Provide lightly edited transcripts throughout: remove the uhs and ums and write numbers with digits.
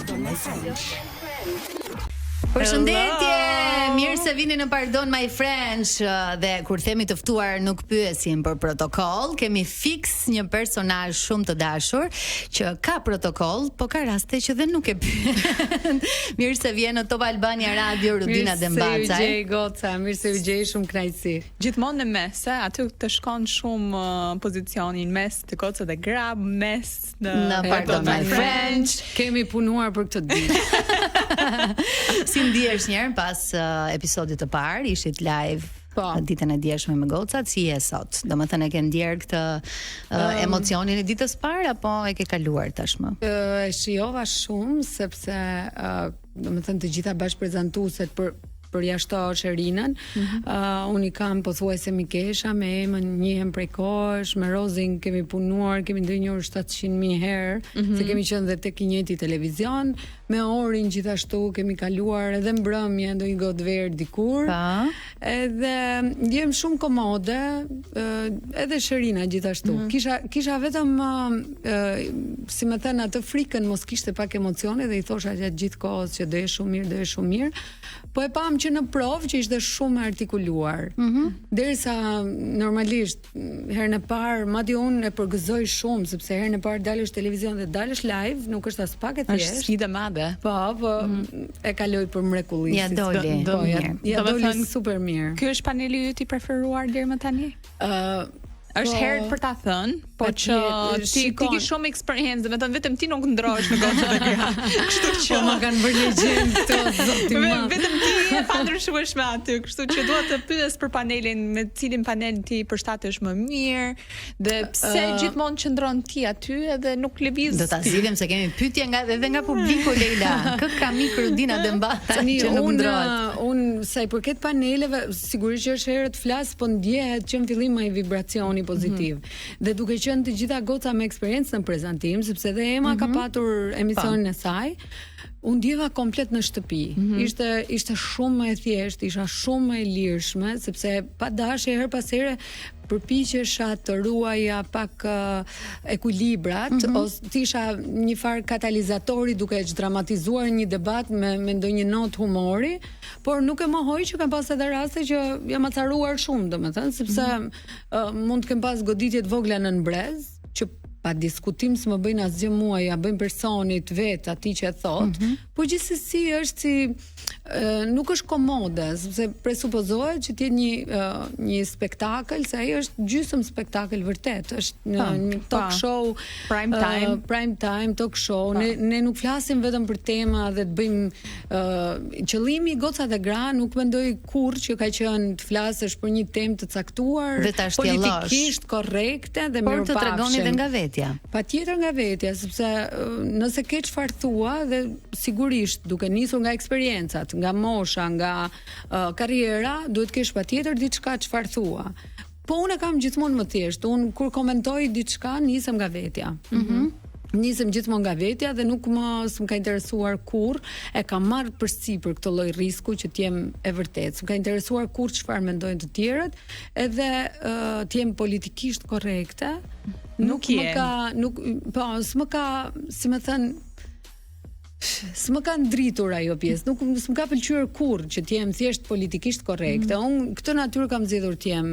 Pardon My French. Përshëndetje! Mirë se vini në Pardon My French dhe kur themi të ftuar nuk pyesim për protokoll, kemi fiks një personazh shumë të dashur që ka protokoll, po ka raste që dhe nuk e pyet. mirë se vjen në Top Albania Radio Rudina Dembacaj. Mirë se ju gjej goca, mirë se ju gjej shumë kënaqësi. Gjithmonë në mes, e, aty të shkon shumë uh, pozicioni në mes të goca dhe gra, mes në, në Pardon My French. Kemi punuar për këtë ditë. si ndihesh një herë pas uh, episodit të parë, ishit live po. ditën e djeshme me gocat, si je sot? Domethënë e ke ndjerë këtë uh, um, emocionin e ditës parë apo e ke kaluar tashmë? Uh, e shijova shumë sepse uh, domethënë të gjitha bashkëprezantueset për përjashto Sherinën. Mm -hmm. uh, unë i kam pothuajse mikesha me Emën njihem prej kohësh, me Rozin kemi punuar, kemi ndenjur 700.000 herë, mm -hmm. se kemi qenë dhe tek i njëjti televizion, me Orin gjithashtu kemi kaluar edhe mbrëmje ndonjë gotë verë dikur. Pa. Edhe ndjehem shumë komode, edhe Sherina gjithashtu. Mm -hmm. Kisha kisha vetëm si me thënë atë frikën mos kishte pak emocione dhe i thosha gjatë gjithë kohës që do jesh shumë mirë, do jesh shumë mirë. Po e pamë që në provë që ishte shumë e artikuluar. Mm -hmm. Derisa normalisht herën e parë, madje unë e përgëzoj shumë sepse herën e parë dalësh televizion dhe dalësh live nuk është aspak e thjeshtë. Është sfidë e madhe. Po, po mm -hmm. e kaloi për mrekulli. Ja doli. Do, po, ja, ja doli thënë, super mirë. Ky është paneli yt i preferuar deri më tani? Ë uh, Është po, herët për ta thënë, po që ti ti ke shumë eksperiencë, domethënë vetëm ti nuk ndrohesh në goca dhe gra. Kështu që po ma kanë bërë legjendë këto zoti ma. Vetëm ti je e pandryshueshme aty, kështu që dua të pyes për panelin me cilin panel ti përshtatesh më mirë dhe pse uh, gjithmonë qëndron ti aty edhe nuk lëviz. Do ta zgjidhim se kemi pyetje nga edhe nga publiku Leila. Kë ka mik Rudina Dembacaj që nuk ndrohet? Unë sa i përket paneleve, sigurisht që është herët të flas, po ndjehet që në fillim ai vibracioni pozitiv. Mm -hmm. Dhe duke qenë të gjitha goca me eksperiencë në prezantim, sepse edhe Ema mm -hmm. ka mhm. patur emisionin e saj, u ndjeva komplet në shtëpi. Mm -hmm. Ishte ishte shumë më e thjeshtë, isha shumë më e lirshme, sepse pa dashje herë pas here përpiqesha të ruaja pak uh, ekuilibrat mm -hmm. ose të isha një farë katalizatori duke e çdramatizuar një debat me me ndonjë notë humori, Por nuk e mohoj që kam pas edhe raste që jam acaruar shumë, domethënë, sepse mm -hmm. uh, mund të kem pas goditje të vogla nën brez, që pa diskutim s'më bëjnë asgjë mua, ja bëjnë personit vetë atij që e thotë, mm -hmm. po gjithsesi është si uh, nuk është komode, sepse presupozohet që të jetë një uh, një spektakël, se ai është gjysmë spektakël vërtet, është në pa, një talk pa. show, prime time, uh, prime time talk show. Pa. Ne ne nuk flasim vetëm për tema dhe të bëjmë Qëllimi i Goca dhe Gra nuk mendoj kurrë që ka qenë të flasësh për një temë të caktuar dhe ta politikisht korrekte dhe Por të tregoni edhe nga vetja. Patjetër nga vetja, sepse nëse ke çfarë thua dhe sigurisht duke nisur nga eksperiencat, nga mosha, nga uh, karriera, duhet të kesh patjetër diçka çfarë thua. Po unë e kam gjithmonë më thjesht. Unë kur komentoj diçka nisem nga vetja. Mm -hmm. Nisem gjithmonë nga vetja dhe nuk më s'më ka interesuar kurrë, e kam marrë përsipër këtë lloj risku që të jem e vërtetë. S'më ka interesuar kurrë çfarë mendojnë të tjerët, edhe uh, të jem politikisht korrekte. Nuk, nuk më ka nuk po s'më ka, si me thënë, S'më ka ndritur ajo pjesë, nuk s'më ka pëlqyer kurrë që të jem thjesht politikisht korrekte. Mm. Unë këtë natyrë kam zgjedhur të jem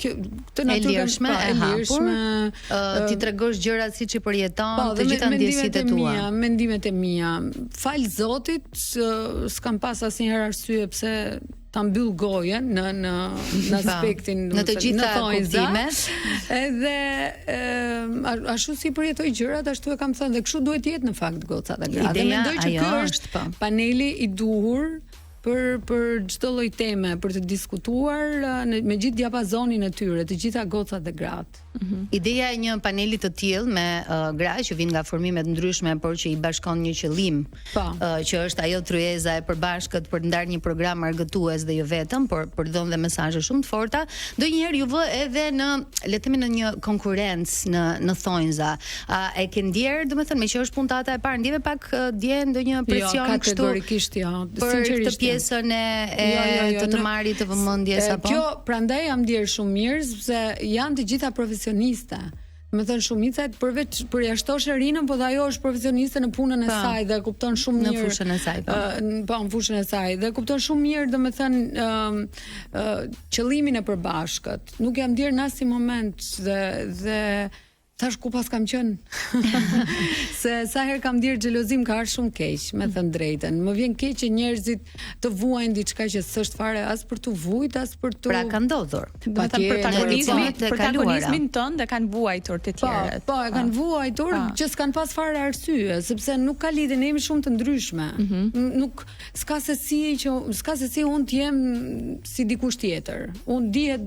kjo këtë natyrë e lirshme, e hapur, uh, t'i tregosh gjërat siç i përjeton, po, të gjitha ndjesitë e tua. Mia, mendimet e mia. Falë Zotit, s'kam pas asnjëherë arsye pse ta mbyll gojën në në në aspektin në të gjitha kuptimet. Edhe ë ashtu si përjetoj gjërat, ashtu e kam thënë dhe kështu duhet të jetë në fakt goca dhe gra. Dhe mendoj që ky është po. paneli i duhur për për çdo lloj teme, për të diskutuar në, me gjithë diapazonin e tyre, të gjitha gocat dhe gratë. Mm -hmm. Ideja e një paneli të tillë me uh, gra që vijnë nga formime të ndryshme, por që i bashkon një qëllim, po. uh, që është ajo tryeza e përbashkët për të ndarë një program argëtues dhe jo vetëm, por për të dhënë dhe mesazhe shumë të forta, ndonjëherë ju vë edhe në, le të themi në një konkurrencë në në thonjza. A e ke ndjerë, domethënë, meqë është puntata e parë, ndjeve pak uh, dje ndonjë jo, presion jo, kështu? Kategorikisht jo. Për këtë jo. pjesën e, e jo, jo, jo, të të marrit të vëmendjes apo? Kjo prandaj jam ndjerë shumë mirë sepse janë të gjitha profesioniste. Domethënë shumica e përveç përjashtosh Erinën, po dhe ajo është profesioniste në punën e Po. saj dhe e kupton shumë Në mirë. fushën e saj, po. Ë, në- po, në fushën e saj dhe kupton shumë mirë, domethënë ë ë qëllimin e përbashkët. Nuk jam ndjerë në asnjë moment dhe dhe thash ku pas kam qenë. Se sa herë kam ndjerë xhelozim ka ardhur shumë keq, me thënë drejtën. Më vjen keq që njerëzit të vuajnë diçka që s'është fare as për t'u vujt, as për t'u Pra ka ndodhur. Do të thënë Patjetër. protagonizmi, Në edicionet e protagonizmin tënd e kanë vuajtur të Po, tjerët. po, e kanë vuajtur Po. që s'kan pas fare arsye, sepse nuk ka lidhje, ne jemi shumë të ndryshme. Mhm. N- Nuk s'ka se si që s'ka se si unë të jem si dikush tjetër. Unë dihet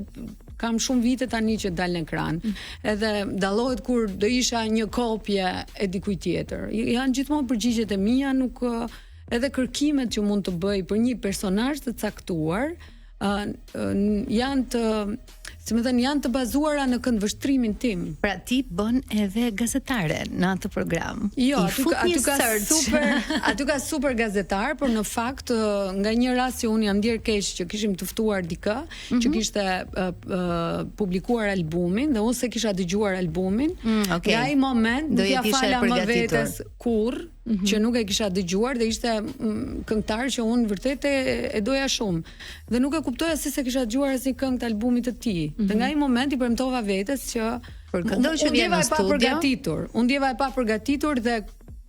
kam shumë vite tani që dal në ekran. Mhm. Edhe dallohet kur do isha një kopje e dikujt tjetër. Janë gjithmonë përgjigjet e mia, nuk ë, edhe kërkimet që mund të bëj për një personazh të caktuar, ë, ë, janë të, si më thënë, janë të bazuara në këndvështrimin tim. Pra ti bën edhe gazetare në atë program. Jo, I aty fut ka, aty një ka search. super, aty ka super gazetar, por në fakt ë, nga një rast që unë jam ndjer keq që kishim të ftuar dikë Mhm. që kishte ë, ë, publikuar albumin dhe unë se kisha dëgjuar albumin. Mm, okay. Nga ai moment Do nuk ja jetë ishe e fala më përgatitur. vetes kurr që nuk e kisha dëgjuar dhe ishte mm, këngëtar që unë vërtet e, e doja shumë. Dhe nuk e kuptoja si se kisha dëgjuar asnjë këngë të albumit të tij. Dhe nga ai moment i premtova vetes që Për këdo unë- që unë vjen ndjeva në e studio. papërgatitur. Unë ndjeva e papërgatitur dhe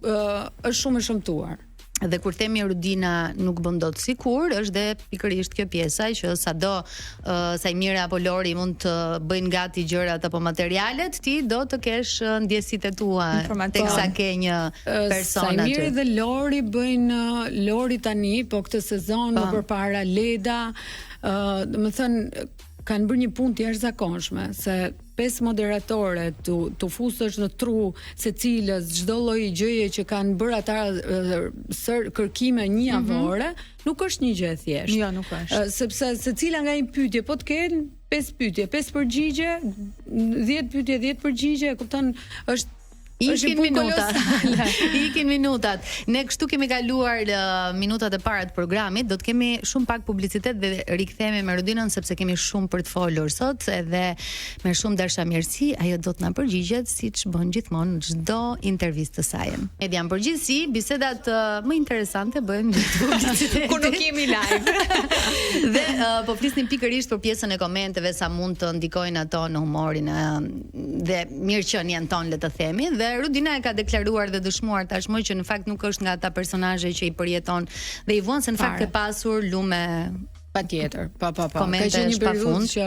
ë, është shumë e shëmtuar. Dhe kur themi Rudina nuk bën dot sikur, është dhe pikërisht kjo pjesa që sado uh, Sajmira apo Lori mund të bëjnë gati gjërat apo materialet, ti do të kesh ë, ndjesitë e tua Informacion. teksa ke një Ë, person Sajmiri aty. dhe Lori bëjnë ë, Lori tani, po këtë sezon më përpara Leda, ë, domethënë kanë bërë një punë të jashtëzakonshme, se pesë moderatore tu tu fusësh në tru secilës çdo lloj gjëje që kanë bërë ata ë, sër kërkime një javore, nuk është një gjë e thjeshtë. Jo, nuk është. Ë, sepse secila nga një pyetje, po të kenë pesë pyetje, pesë përgjigje, 10 pyetje, 10 përgjigje, e kupton, është është një Ikin punë minutat. kolosale. Ikin minutat. Ne kështu kemi kaluar uh, minutat e para të programit. Do të kemi shumë pak publicitet dhe rikthehemi me Rudinën sepse kemi shumë për të folur sot edhe me shumë dashamirësi ajo do të na përgjigjet siç bën gjithmonë në çdo intervistë të saj. Media në përgjithësi, bisedat uh, më interesante bëhen në publicitetin. Kur nuk jemi live. Dhe uh, po flisnim pikërisht për pjesën e komenteve sa mund të ndikojnë ato në humorin uh, dhe mirëqenien tonë le të themi. Dhe Rudina e ka deklaruar dhe dëshmuar tashmë që në fakt nuk është nga ata personazhe që i përjeton dhe i vuan se në fakt Fare. ke pasur lume Patjetër, pa pa pa. Komente Ka qenë një është pa periudhë fund. që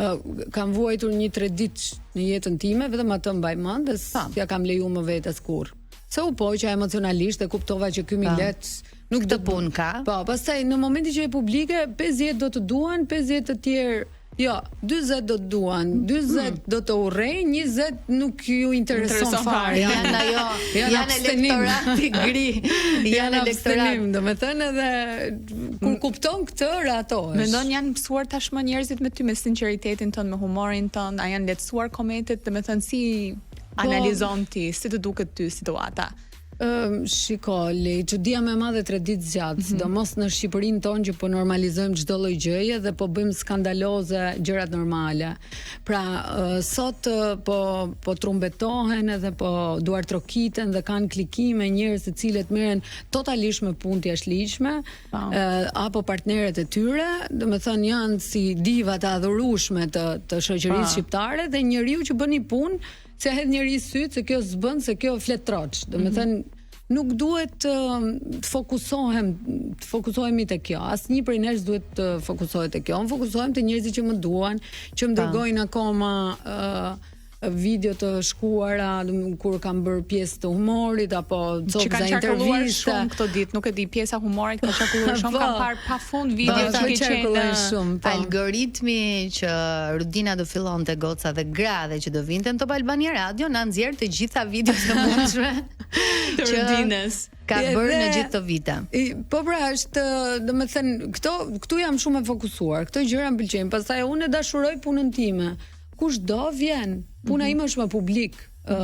uh, kam vuajtur një tre ditë në jetën time, vetëm atë mbaj mend dhe s'ja kam leju më vetes kurrë. Se u poqa emocionalisht dhe kuptova që ky millet nuk Këtë punë ka. Po, pastaj në momentin që e publike, 50 do të duan, 50 të tjerë Jo, 40 do të duan, 40 Mm. do të urrejnë, 20 nuk ju intereson Intereson fare. fare. Janë ajo, Janë janë abstenim. elektorati gri, janë Janë elektorat. abstenim, domethënë edhe kur kupton këtë ratohesh. Mendon janë mësuar tashmë njerëzit me ty me sinqeritetin tënd, me humorin tënd, a janë lehtësuar komentet, domethënë si analizon ti, si të duket ty situata? Ëm, shiko, le, çudia më e madhe tre ditë zgjat, mm -hmm. sidomos në Shqipërinë tonë që po normalizojmë çdo lloj gjëje dhe po bëjmë skandaloze gjërat normale. Pra, ë, sot ë, po po trumbetohen edhe po duartrokiten dhe kanë klikime njerëz të cilët merren totalisht me punë të jashtëligjshme, ë, apo partnerët e tyre, domethënë janë si diva të adhurueshme të të shoqërisë shqiptare dhe njeriu që bën një punë se hedh njëri syt se kjo s'bën, se kjo flet troç. Domethënë nuk duhet të, të fokusohem, të fokusohemi te kjo. Asnjë prej nesh duhet të fokusohet te kjo. Unë fokusohem te njerëzit që më duan, që më dërgojnë akoma ë video të shkuara dëm- kur kam bërë pjesë të humorit apo Që copëza kanë qarkulluar intervista. shumë këto ditë, nuk e di, pjesa humorit ka qarkulluar shumë, Po. kam parë pafund video Po, që po ke qenë qarkullojnë shumë, po. Algoritmi që Rudina do fillonte goca dhe gra dhe që do vinte në Top Albania Radio na nxjerr të gjitha videot e mundshme të që Rudinës. Ka Edhe- bërë në gjithë të vite. I, po pra është, do me thënë, këto, këtu jam shumë e fokusuar, këto gjëra më pëlqejnë, pastaj unë e dashuroj punën time. Kush do vjen. Puna ime është me publik. ë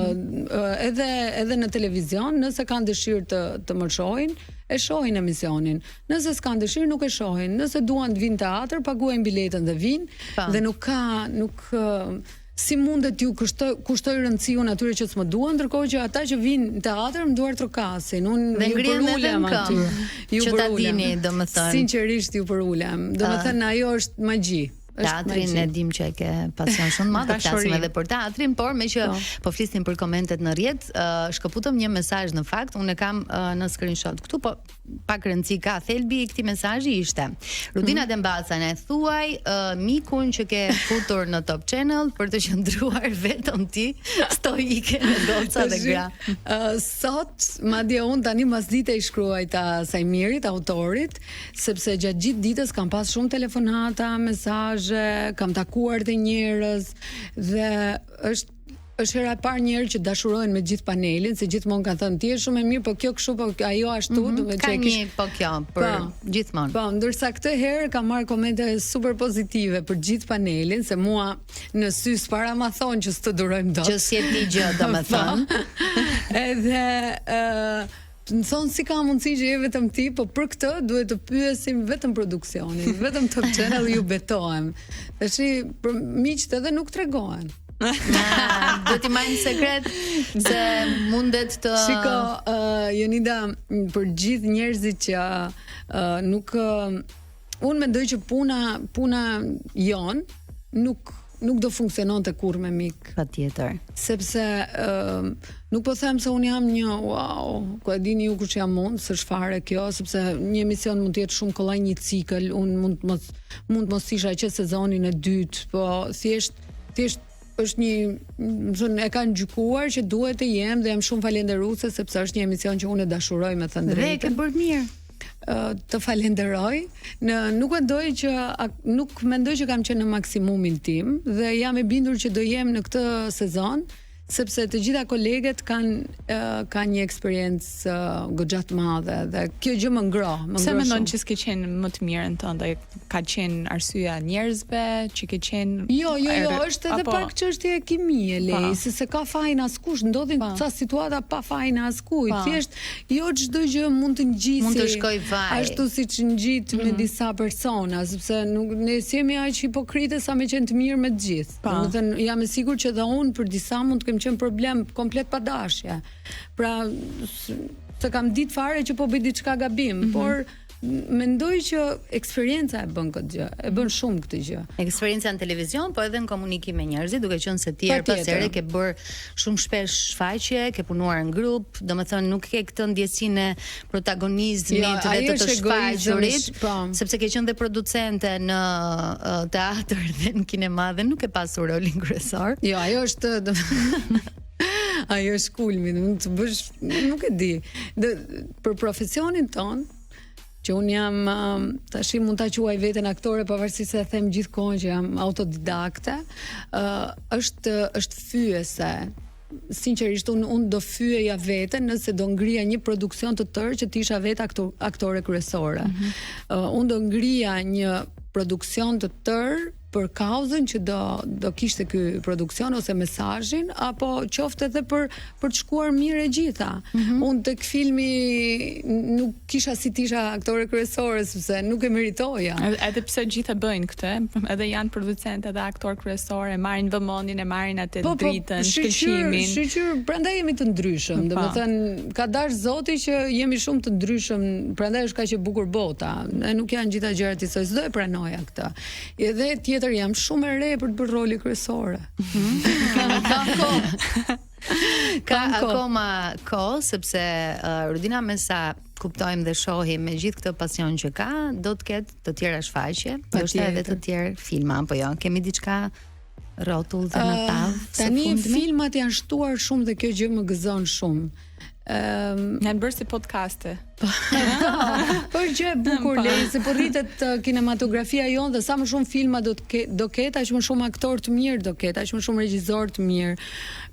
ë, edhe edhe në televizion, nëse kanë dëshirë të të më shohin, e shohin emisionin. Nëse s'kan dëshirë nuk e shohin. Nëse duan të vinë teatr, paguajnë biletën dhe vinë Pa. dhe nuk ka nuk ë, si mundet t'ju kushtoj kushtoj rëndësi unë atyre që s'më duan, ndërkohë që ata që vijnë në teatër më duartrokasin. Unë Dhe ju ngrihen edhe përulem në aty. këmbë, Ju që ta përulem. dini, domethënë. Sinqerisht ju përulem. Domethënë ajo është magji. Është Teatrin magji. e dim që e ke pasion shumë të madh, do flasim Dashuri. edhe për teatrin, por me që Po. po flisnim për komentet në rrjet, uh, shkëputëm një mesazh në fakt, unë e kam uh, në screenshot këtu, po pak rëndësi ka thelbi i këtij mesazhi ishte. Rudina mm -hmm. Dembaca na e thuaj uh, mikun që ke futur në Top Channel për të qëndruar vetëm ti stoike në goca dhe Tashi, gra. ë, sot, madje unë tani mas dite i shkruajta Sajmirit, autorit, sepse gjatë gjithë ditës kam pas shumë telefonata, mesazhe, kam takuar dhe njerëz dhe është është hera e parë njerë që dashurohen me gjithë panelin, se gjithmonë kanë thënë ti je shumë e mirë, po kjo kështu, po ajo ashtu, mm -hmm, Ka që e kish një po kjo për Po. gjithmonë. Po, ndërsa këtë herë kam marrë komente super pozitive për gjithë panelin, se mua në sy s'para ma thonë që s'të durojmë dot. Që s'je ti gjë, domethënë. Po. Edhe ë më thonë si ka mundësi që je vetëm ti, po për këtë duhet të pyesim vetëm produksionin, vetëm Top Channel ju betohem. Tashi për miqtë edhe nuk tregohen. Na, do t'i mbajmë sekret se mundet të Shiko, uh, Jonida, m, për gjithë njerëzit që uh, nuk uh, unë mendoj që puna puna jon nuk nuk do funksiononte kurrë me mik. Patjetër. sepse ë nuk po them se unë jam një wow, ku e dini ju kush jam unë, s'është fare kjo, sepse një emision mund të jetë shumë kollaj një cikël, unë mund të mos mund të mos isha që sezonin e dytë, po thjesht thjesht është një, më thënë, e kanë gjykuar që duhet të jem dhe jam shumë falenderuese sepse është një emision që unë e dashuroj me thënë Dhe e drejtën ke bërë mirë. ë, të falenderoj. Në nuk mendoj që a, nuk mendoj që kam qenë në maksimumin tim dhe jam e bindur që do jem në këtë sezon sepse të gjitha koleget kanë ë, kanë një eksperiencë ë, goxha të madhe dhe kjo gjë më ngroh, më Pse ngroh mendon shumë. që s'ke qenë më të mirën tënde? Ka qenë arsyeja njerëzve që ke qenë Jo, jo, jo, është edhe apo- pak çështje e kimie, lej, Pa. se se ka fajin askush, ndodhin Pa. ca situata pa fajin askujt. Pa. Thjesht jo çdo gjë mund të ngjisi. Mund të shkoj vaj. Ashtu siç ngjit Mhm. me disa persona, sepse nuk ne s'jemi aq hipokrite sa me qenë të mirë me të gjithë. Pa. Domethënë jam e sigurt që edhe unë për disa mund të kem qenë problem komplet pa dashje. Pra s- se kam ditë fare që po bëj diçka gabim, Mhm. por mendoj që eksperienca e bën këtë gjë, e bën shumë këtë gjë. Eksperienca në televizion, po edhe në komunikim me njerëzit, duke qenë se ti herë pas Patjetër. here ke bërë shumë shpesh shfaqje, ke punuar në grup, domethënë nuk ke këtë ndjesinë e protagonizmit Jo, dhe ai të të është egoizëm, shfaqurit, po. sepse ke qenë dhe producente në ë, teatr dhe në kinema dhe nuk ke pasur rolin kryesor. Jo, ajo është do ajo është kulmi, mund të bësh, nuk e di. Dhe për profesionin ton, që unë jam um, tash mund ta quaj veten aktore pavarësisht se e them gjithkohën që jam autodidakte, ë është është fyese. Sinqerisht unë unë do fyeja veten nëse do ngrija një produksion të tërë që të isha vetë aktor, aktore kryesore. Mm -hmm. unë do ngrija një produksion të tërë për kauzën që do do kishte ky produksion ose mesazhin apo qoftë edhe për për të shkuar mirë e gjitha. Mm -hmm. Unë tek filmi nuk kisha si të isha aktore kryesore sepse nuk e meritoja. Edhe edhe pse gjithë e bëjnë këtë, edhe janë producent edhe aktor kryesor, e marrin vëmendjen, e marrin atë dritën, shyqyr, shkëlqimin. Shyqyr, prandaj jemi të ndryshëm, Pa. domethënë ka dash Zoti që jemi shumë të ndryshëm, prandaj është kaq e bukur bota. E nuk janë gjitha gjërat njësoj, s'do e pranoja këtë. Edhe tjetër jam shumë e re për të bërë role kryesore. Ka kohë. Ka Kam kohë. akoma kohë sepse uh, Rudina me sa kuptojmë dhe shohim me gjithë këtë pasion që ka, do të ketë të tjera shfaqje, ndoshta edhe të tjerë filma apo jo. Kemi diçka rrotull dhe në tavë. së Tani fundmi? filmat janë shtuar shumë dhe kjo gjë më gëzon shumë. Ëm Janë bërë si podcaste. Po është gjë e bukur Po. lej, se po rritet uh, kinematografia jonë dhe sa më shumë filma do të ke, do ketë, aq më shumë aktorë të mirë do ketë, aq më shumë regjizor të mirë,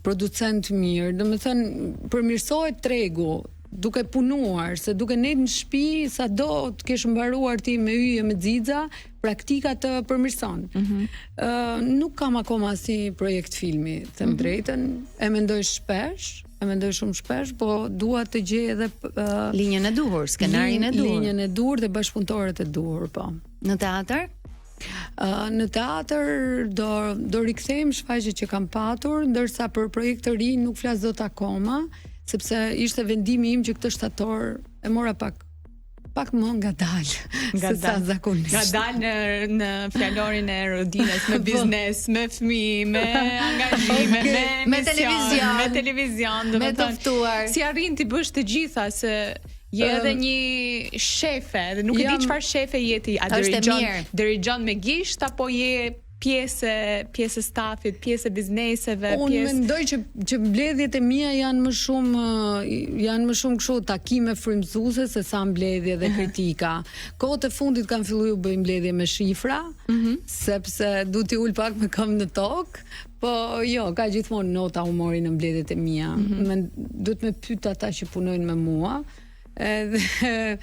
producent të mirë. Domethënë përmirësohet tregu duke punuar, se duke nejt në shtëpi, sa do të kesh mbaruar ti me yje me xixa, praktika të përmirëson. Mm -hmm. nuk kam akoma asnjë projekt filmi, them mm -hmm. drejtën, e mendoj shpesh, e mendoj shumë shpesh, po dua të gjej edhe uh, linjën e duhur, skenarin e duhur. Linjën e duhur dhe bashkëpunëtorët e duhur, po. Në teatr? Uh, në teatër do do rikthejmë shfaqjet që kam patur, ndërsa për projekt të ri nuk flas dot akoma, sepse ishte vendimi im që këtë shtator e mora pak pak më ngadalë se sa zakonisht. Ngadalë në në fjalorin e Rodinës me Po. biznes, me fëmijë, me angazhime, Okej. me Me emision, televizion. me televizion, Me të domethënë, ftuar. Si arrin ti bësh të gjitha se je edhe një shefe, dhe nuk e di jam- çfarë shefe je ti, a Është e dirigjon mirë. dirigjon me gisht apo je pjesë pjesë e stafit, pjesë e bizneseve, Unë pjesë mendoj që që mbledhjet e mia janë më shumë ë, janë më shumë kështu takime frymëzuese se sa mbledhje dhe kritika. Kohët e fundit kam filluar u bëj mbledhje me shifra, sepse du t'i ul pak me këmbë në tokë, po jo, ka gjithmonë nota humori në mbledhjet e mia. Mm -hmm. duhet me pyet ata që punojnë me mua. Edhe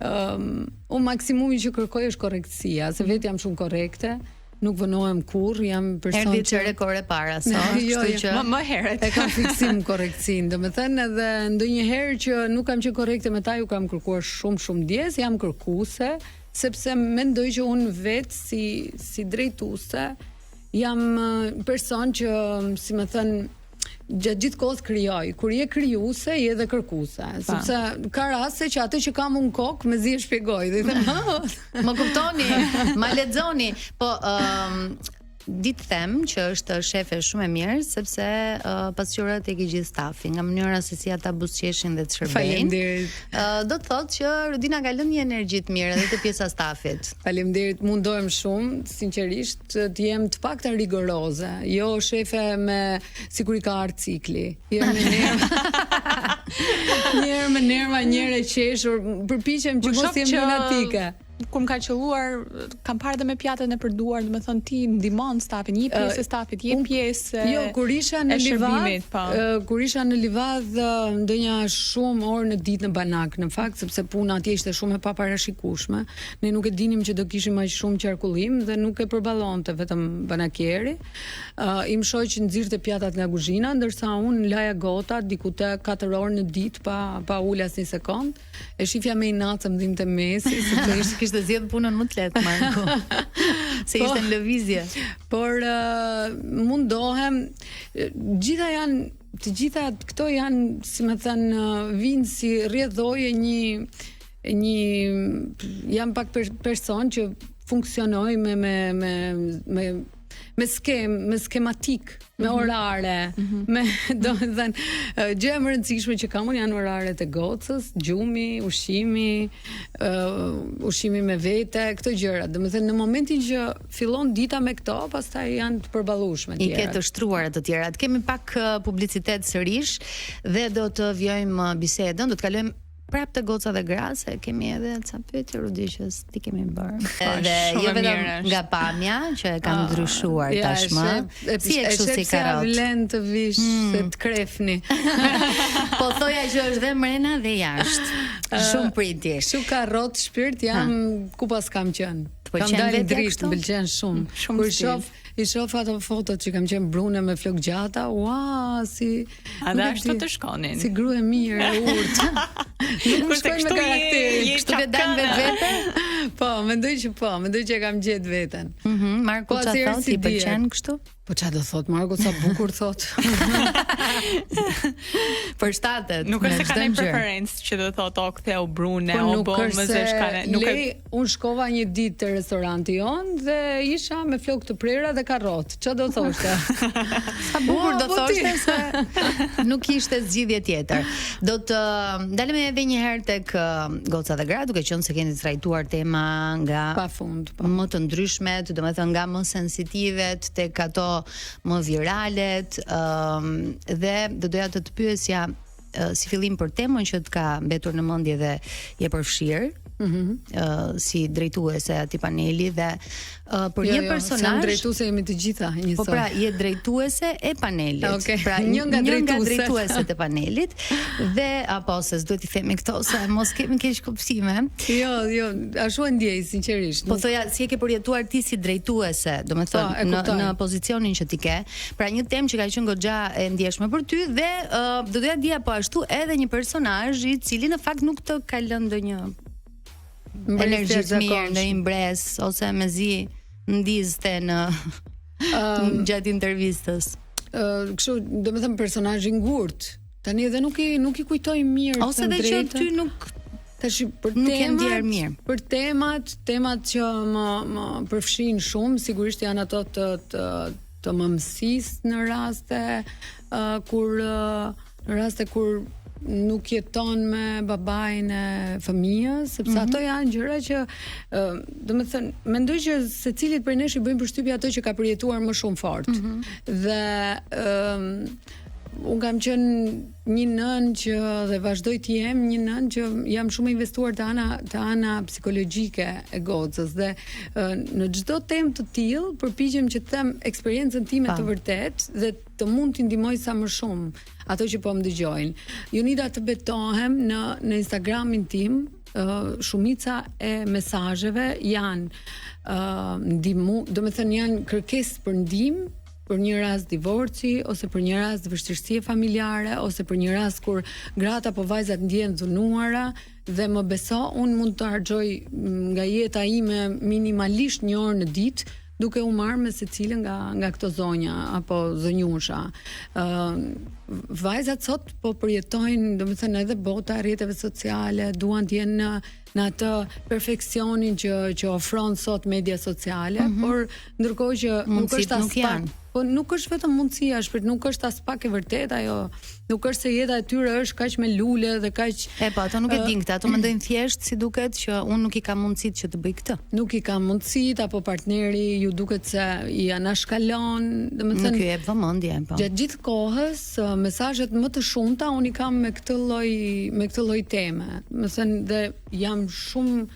um, unë maksimumi që kërkoj është korrektësia, se vetë jam shumë korrekte, nuk vonohem kurrë, jam person Erdhi që çerek ore para sot, Jo, kështu jo. që më më herët. E kam fiksim korrektësinë, domethënë edhe ndonjëherë që nuk kam qenë korrekte me ta, ju kam kërkuar shumë shumë ndjes, jam kërkuese, sepse mendoj që unë vetë si si drejtuese jam eh, person që, si më thënë, gjatë gjithë kohës krijoj. Kur je krijuese, je edhe kërkuese, sepse ka raste që atë që kam unë kokë mezi e shpjegoj dhe i them, "Ha, Më kuptoni, ma lexoni. Po, ëm di të them që është shefe shumë e mirë sepse uh, pasqyrat e ke gjithë stafi, nga mënyra se si ata buzëqeshin dhe të shërbejnë. Faleminderit. Ë, do të thotë që Rudina ka lënë një energji të mirë edhe te pjesa e stafit. Faleminderit, mundohem shumë, sinqerisht, të jem të paktën rigoroze, jo shefe me sikur i ka ardhur cikli. Një herë me nerva. një herë me nerva, një herë e qeshur, përpiqem që Më mos shoh jem që lunatike. Kur më ka qelluar, kam parë edhe me pjatën e përduar, do të thënë ti ndihmon stafin, je pjesë e stafit, je unë- pjesë e Jo, kur isha në e Livadh, shërbimit, po. ë, kur isha në Livadh, ë, ndonja shumë orë në ditë në banak, në fakt, sepse puna atje ishte shumë e paparashikueshme. Ne nuk e dinim që do kishim aq shumë qarkullim dhe nuk e përballonte vetëm banakieri. Ë, im shoq nxirrte pjatat nga kuzhina, ndërsa unë laja gotat diku te 4 orë në ditë pa pa ul asnjë sekond. E shifja me inat se më dhimte mesi, sepse ishte Kishte zgjedh punën më të lehtë Marku. Se Po. ishte në lëvizje. por uh, mundohem eh, gjitha janë të gjitha këto janë si më thënë eh, vinë si rrjedhojë e një e një jam pak per, person që funksionoj me me me me me skem, me skematik, me orare, me do të thënë, eh, gjëja më e rëndësishme që kam unë janë oraret e gocës, gjumi, ushqimi, ë ushqimi me vete, këto gjëra. Domethënë në momentin që fillon dita me këto, pastaj janë të përballueshme I ke tjerat. të shtruara të tjerat. Kemi pak eh, publicitet sërish dhe do të vjojmë eh, bisedën, do të kalojmë prapë te goca dhe gra se kemi edhe ca pyetje Rudi që ti kemi bërë. Edhe shumë jo e vetëm mirë është. nga pamja që e ka ndryshuar Ah, Ja, e tashmë. shef- e- Si e kështu e shef si se ja karot. Hmm. vlen të vish se të krefni. Po thoja që është dhe mrena dhe jashtë. Shumë priti. Kështu karot shpirt jam ku pas kam qenë. Të Kam pëlqen dalë vetja drisht, kështu? më pëlqen shumë. Shumë Kur i stil. shoh, i shoh ato fotot që kam qenë brune me flok gjata, ua, si A nuk dhe e ashtu di, të shkonin. Si grua e mirë, e urtë. Nuk më Kurse shkojnë me kështu je- karakterin. je Kështu ke dalë vetvete? Po, mendoj që po, mendoj që e kam gjetë veten. Mhm, Marku Po, çfarë asnjëherë thotë, si i pëlqen dihet. kështu? Po çfarë do thot Marku, sa bukur thot. Përshtatet. Nuk me është se ka çdo ndonjë ngjyrë. preferencë që do thotë o ktheu brune, Po o nuk bo është më se zeshkane, nuk e lej, unë shkova një ditë te restoranti jon dhe isha me flok të prera dhe karrot. Çfarë do thoshte? Sa bukur do Ua, po ti. thoshte se nuk ishte zgjidhje tjetër. Do të ndalemi edhe një herë tek ë, goca dhe gra, duke qenë se keni trajtuar tema nga Pa fund, po. më të ndryshmet, domethënë nga më sensitivet tek ato më viralet, ëm dhe do doja të të pyesja ë, si fillim për temën që të ka mbetur në mendje dhe je përfshirë. Mm Mhm. -hmm. si drejtuese e atij paneli dhe ë, për Jo, një jo, personazh se jam drejtuese jemi të gjitha njësoj. Po pra, je drejtuese e panelit. Okej, Pra, një nga një nga drejtueset. drejtueset e panelit dhe apo se s'duhet i themi këto se mos kemi keq kuptime. Jo, jo, ashtu e ndjej sinqerisht. Po thoja, si e ke përjetuar ti si drejtuese, domethënë Po, e në kuptoj. në pozicionin që ti ke. Pra një temë që ka qenë goxha e ndjeshme për ty dhe uh, do doja dija po ashtu edhe një personazh i cili në fakt nuk të ka lënë ndonjë Mbresë energji të mirë, jashtëzakonshme. ndonjë mbres ose mezi ndizte në um, gjatë intervistës? Ë, kështu, domethënë personazh i ngurt. Tani edhe nuk i nuk i kujtoj mirë. Ose edhe që ty nuk Tash për nuk temat, ndjer mirë. Për temat, temat që më më përfshijnë shumë, sigurisht janë ato të të të mëmësisë në raste uh, kur uh, në raste kur nuk jeton me babain e fëmijës, sepse mm -hmm. ato janë gjëra që uh, domethënë mendoj që secilit prej nesh i bëjnë përshtypje ato që ka përjetuar më shumë fort. Mm -hmm. Dhe ëm uh, unë kam qenë një nënë që dhe vazhdoj të jem një nënë që jam shumë investuar te ana te ana psikologjike e gocës dhe në çdo temë të tillë përpiqem që të them eksperiencën time të vërtetë dhe të mund t'i ndihmoj sa më shumë ato që po më dëgjojnë. Jonida të betohem në në Instagramin tim, uh, shumica e mesazheve janë uh, ndihmu, domethënë janë kërkesë për ndihmë për një rast divorci ose për një rast vështirësie familjare ose për një rast kur gratë apo vajzat ndjehen dhunuara dhe më beso unë mund të harxhoj nga jeta ime minimalisht një orë në ditë duke u marrë me secilën nga nga këto zonja apo zonjusha. Ë uh, vajzat sot po përjetojnë, domethënë edhe bota e rrjeteve sociale, duan të jenë në në atë perfeksionin që që ofron sot media sociale, mm -hmm. por ndërkohë që nuk është as pak, po nuk është vetëm mundësia, shpirt, nuk është as pak e vërtetë ajo, nuk është se jeta e tyre është kaq me lule dhe kaq E po, ato nuk e dinë këtë, ato mendojnë thjesht si duket që unë nuk i kam mundësitë që të bëj këtë. Nuk i kam mundësitë apo partneri ju duket se i anashkalon, domethënë nuk ju jep vëmendje, po. Gjatë gjithë kohës, mesazhet më të shumta unë i kam me këtë lloj me këtë lloj teme. Domethënë dhe jam shumë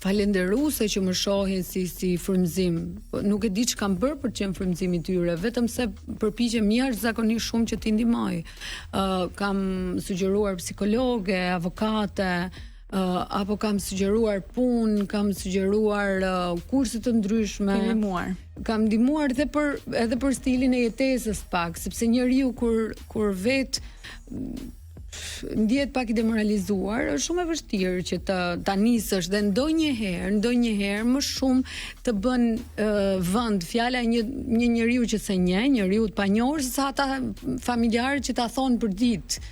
falenderuese që më shohin si si frymëzim. Po nuk e di ç'kam bërë për të qenë frymëzim i tyre, vetëm se përpiqem jashtëzakonisht shumë që t'i ndihmoj. Ë uh, kam sugjeruar psikologe, avokate, uh, apo kam sugjeruar punë, kam sugjeruar uh, kurse të ndryshme. Ke ndihmuar. Kam ndihmuar edhe për edhe për stilin e jetesës pak, sepse njeriu kur kur vet ndihet pak i demoralizuar, është shumë e vështirë që të ta nisësh dhe ndonjëherë, ndonjëherë më shumë të bën uh, vend fjala e një një njeriu që s'e njeh, njeriu të panjohur se sa ata familjarët që ta thonë për ditë.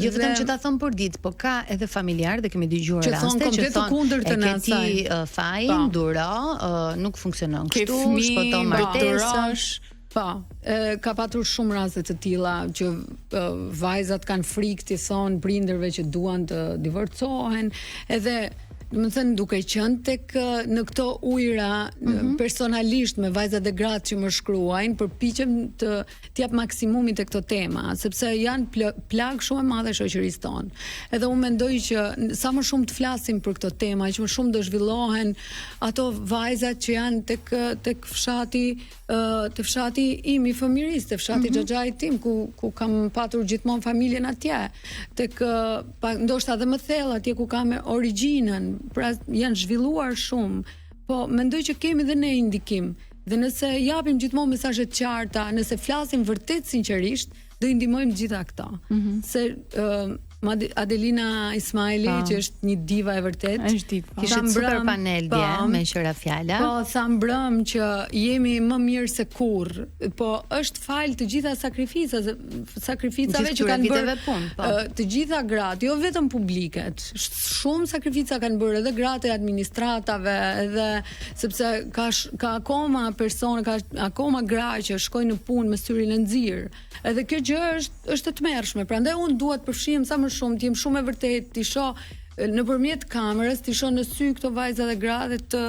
Jo vetëm që ta thonë për ditë, po ka edhe familjarë dhe kemi dëgjuar raste që thonë kundërtën e asaj. Ke ti uh, fajin, po. duro, uh, nuk funksionon kështu, shpëto martesën. Po, e, ka patur shumë raste të tilla që e, vajzat kanë frikë t'i thonë prindërve që duan të divorcohen, edhe domethënë duke qenë tek në këto ujëra mm -hmm. personalisht me vajzat dhe gratë që më shkruajnë, përpiqem të të jap maksimumin te këto tema, sepse janë plagë shumë e madhe e shoqërisë tonë. Edhe unë mendoj që sa më shumë të flasim për këto tema, aq më shumë do zhvillohen ato vajzat që janë tek tek fshati te fshati im i fëmijërisë, te fshati mm -hmm. xhaxhait tim ku ku kam patur gjithmonë familjen atje. Tek pa, ndoshta edhe më thellë atje ku kam origjinën, pra janë zhvilluar shumë. Po mendoj që kemi dhe ne një ndikim. Dhe nëse japim gjithmonë mesazhe të qarta, nëse flasim vërtet sinqerisht, do i ndihmojmë të gjitha këto. Mm -hmm. Se uh, Adelina Ismaili, pa. Po. që është një diva e vërtetë. Është diva. Kishit super panel dje, po, meqë ra fjala. Po, tha mbrëm që jemi më mirë se kurrë. Po, është falë të gjitha sakrificave, sakrificave që kanë bërë punë, po. të gjitha gratë, jo vetëm publiket. Shumë sakrifica kanë bërë edhe gratë e administratave, edhe sepse ka ka akoma persona, ka akoma gra që shkojnë në punë me syrin e nxirë. Edhe kjo gjë është është e tmerrshme. Prandaj unë dua të përfshihem sa më shumë, të jem shumë e vërtetë, t'i shoh nëpërmjet kamerës, t'i shoh në sy këto vajza dhe gra dhe të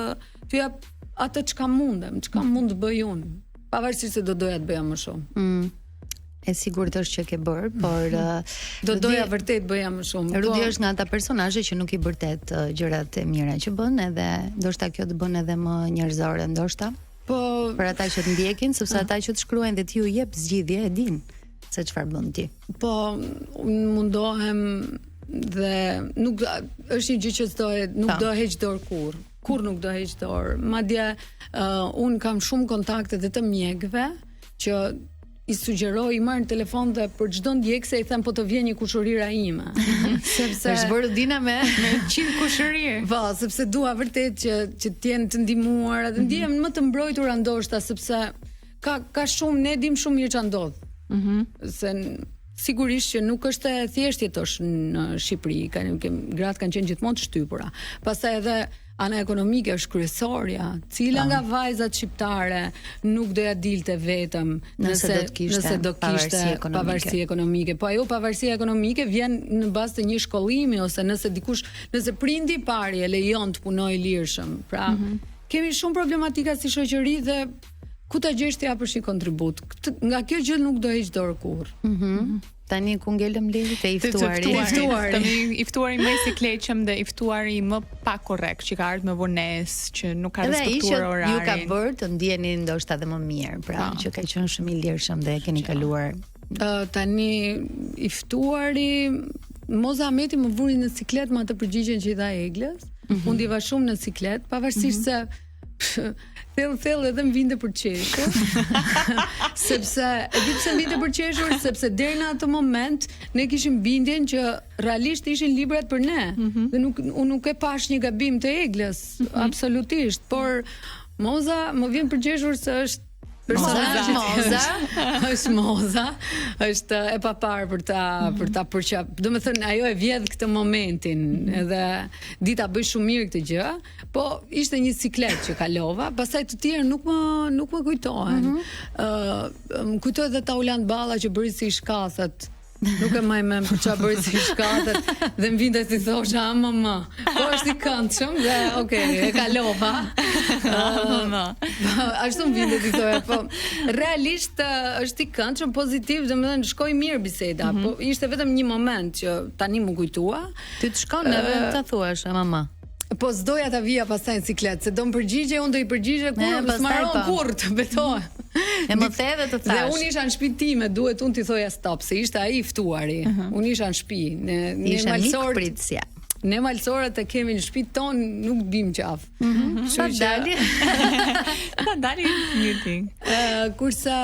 t'u jap atë çka mundem, çka mund të bëj unë, pavarësisht se do doja të bëja më shumë. Mm. E sigurt është që ke bërë, por uh, do doja vërtet bëja më shumë. Rudi po. është nga ata personazhe që nuk i bërtet uh, gjërat e mira që bën, edhe ndoshta kjo të bën edhe më njerëzore ndoshta. Po për ata që të ndjekin, sepse ata që të shkruajnë dhe ti u jep zgjidhje e dinë se çfarë bën ti. Po unë mundohem dhe nuk është një gjë që s'do nuk po. do heq dorë kurrë. Kurrë nuk do heq dorë. Madje uh, unë kam shumë kontakte dhe të mjekëve që i sugjeroj, i marr në telefon dhe për çdo ndjekëse i them po të vjen një kushërira ime. sepse është bërë Dina me me 100 kushërirë. Po, sepse dua vërtet që që të jenë të ndihmuara dhe mm -hmm. ndihem më të mbrojtura ndoshta sepse ka ka shumë ne dim shumë mirë çfarë ndodh. Mhm. Mm se sigurisht që nuk është e thjeshtë jetosh në Shqipëri, kanë gratë kanë qenë gjithmonë të shtypura. Pastaj edhe Ana ekonomike është kryesorja. Cila nga vajzat shqiptare nuk do ja dilte vetëm nëse do të kishte nëse do kishte pavarësi ekonomike. Po ajo pavarësia ekonomike vjen në bazë të një shkollimi ose nëse dikush, nëse prindi i parë e lejon të punojë lirshëm. Pra, mm -hmm. kemi shumë problematika si shoqëri dhe ku ta gjesh të japësh një kontribut. Këtë, nga kjo gjë nuk do heq dorë kurrë. Mm -hmm. Tani ku ngelëm Liri te i ftuari. I ftuari. Tani i ftuari më i sikletshëm dhe i ftuari më pak korrekt që ka ardhur me vonesë, që nuk ka respektuar orarin. Edhe ju ka bërë të ndjeni ndoshta edhe më mirë, pra pa. Po. që ka qenë shumë i lirshëm dhe e keni kaluar. Uh, tani i ftuari Moza Ahmeti më vuri në siklet me atë përgjigjen që i dha Eglës. Mm -hmm. Unë ndjeva shumë në siklet, pavarësisht mm -hmm. se Thellë thellë edhe më vinte për qeshur. sepse e di pse më vinte për qeshur, sepse deri në atë moment ne kishim bindjen që realisht ishin librat për ne. Mm -hmm. Dhe nuk unë nuk e pash një gabim të Eglës, mm -hmm. absolutisht, por Moza më vjen për qeshur se është Personazhi Moza është Moza, është e paparë për ta mm -hmm. për ta përqa. Domethënë ajo e vjedh këtë momentin mm -hmm. edhe di ta bëj shumë mirë këtë gjë. Po ishte një siklet që kalova, pastaj të tjerë nuk më nuk më kujtohen. Ëh, mm -hmm. uh, më kujtohet edhe Taulant Balla që bëri si shkathet. Nuk e mbaj mend për çfarë bëri si shkathet dhe më vinte t'i thosha ama më. Po është i këndshëm dhe okay, e kalova. Ama. Ashtu më vinte t'i thoja, po realisht është i këndshëm, pozitiv, domethënë shkoi mirë biseda, mm -hmm. po ishte vetëm një moment që tani m'u kujtua. Ty të shkon edhe ta thuash ama. Po s'doja ta vija pastaj në siklet, se do më përgjigjej, unë do i përgjigjem kur s'mbaron po. kurrë të betohem. E më the dhe të thash. Dhe unë isha në shtëpinë time, duhet unë t'i thoja stop, se ishte ai i ftuari. Uh mhm. -huh. Unë isha në shtëpi, ne ne malsorët. Ne malsorët e kemi në shtëpinë tonë, nuk bim qafë. Mm -hmm. Sa dali? Sa dali një ting. Ë, kurse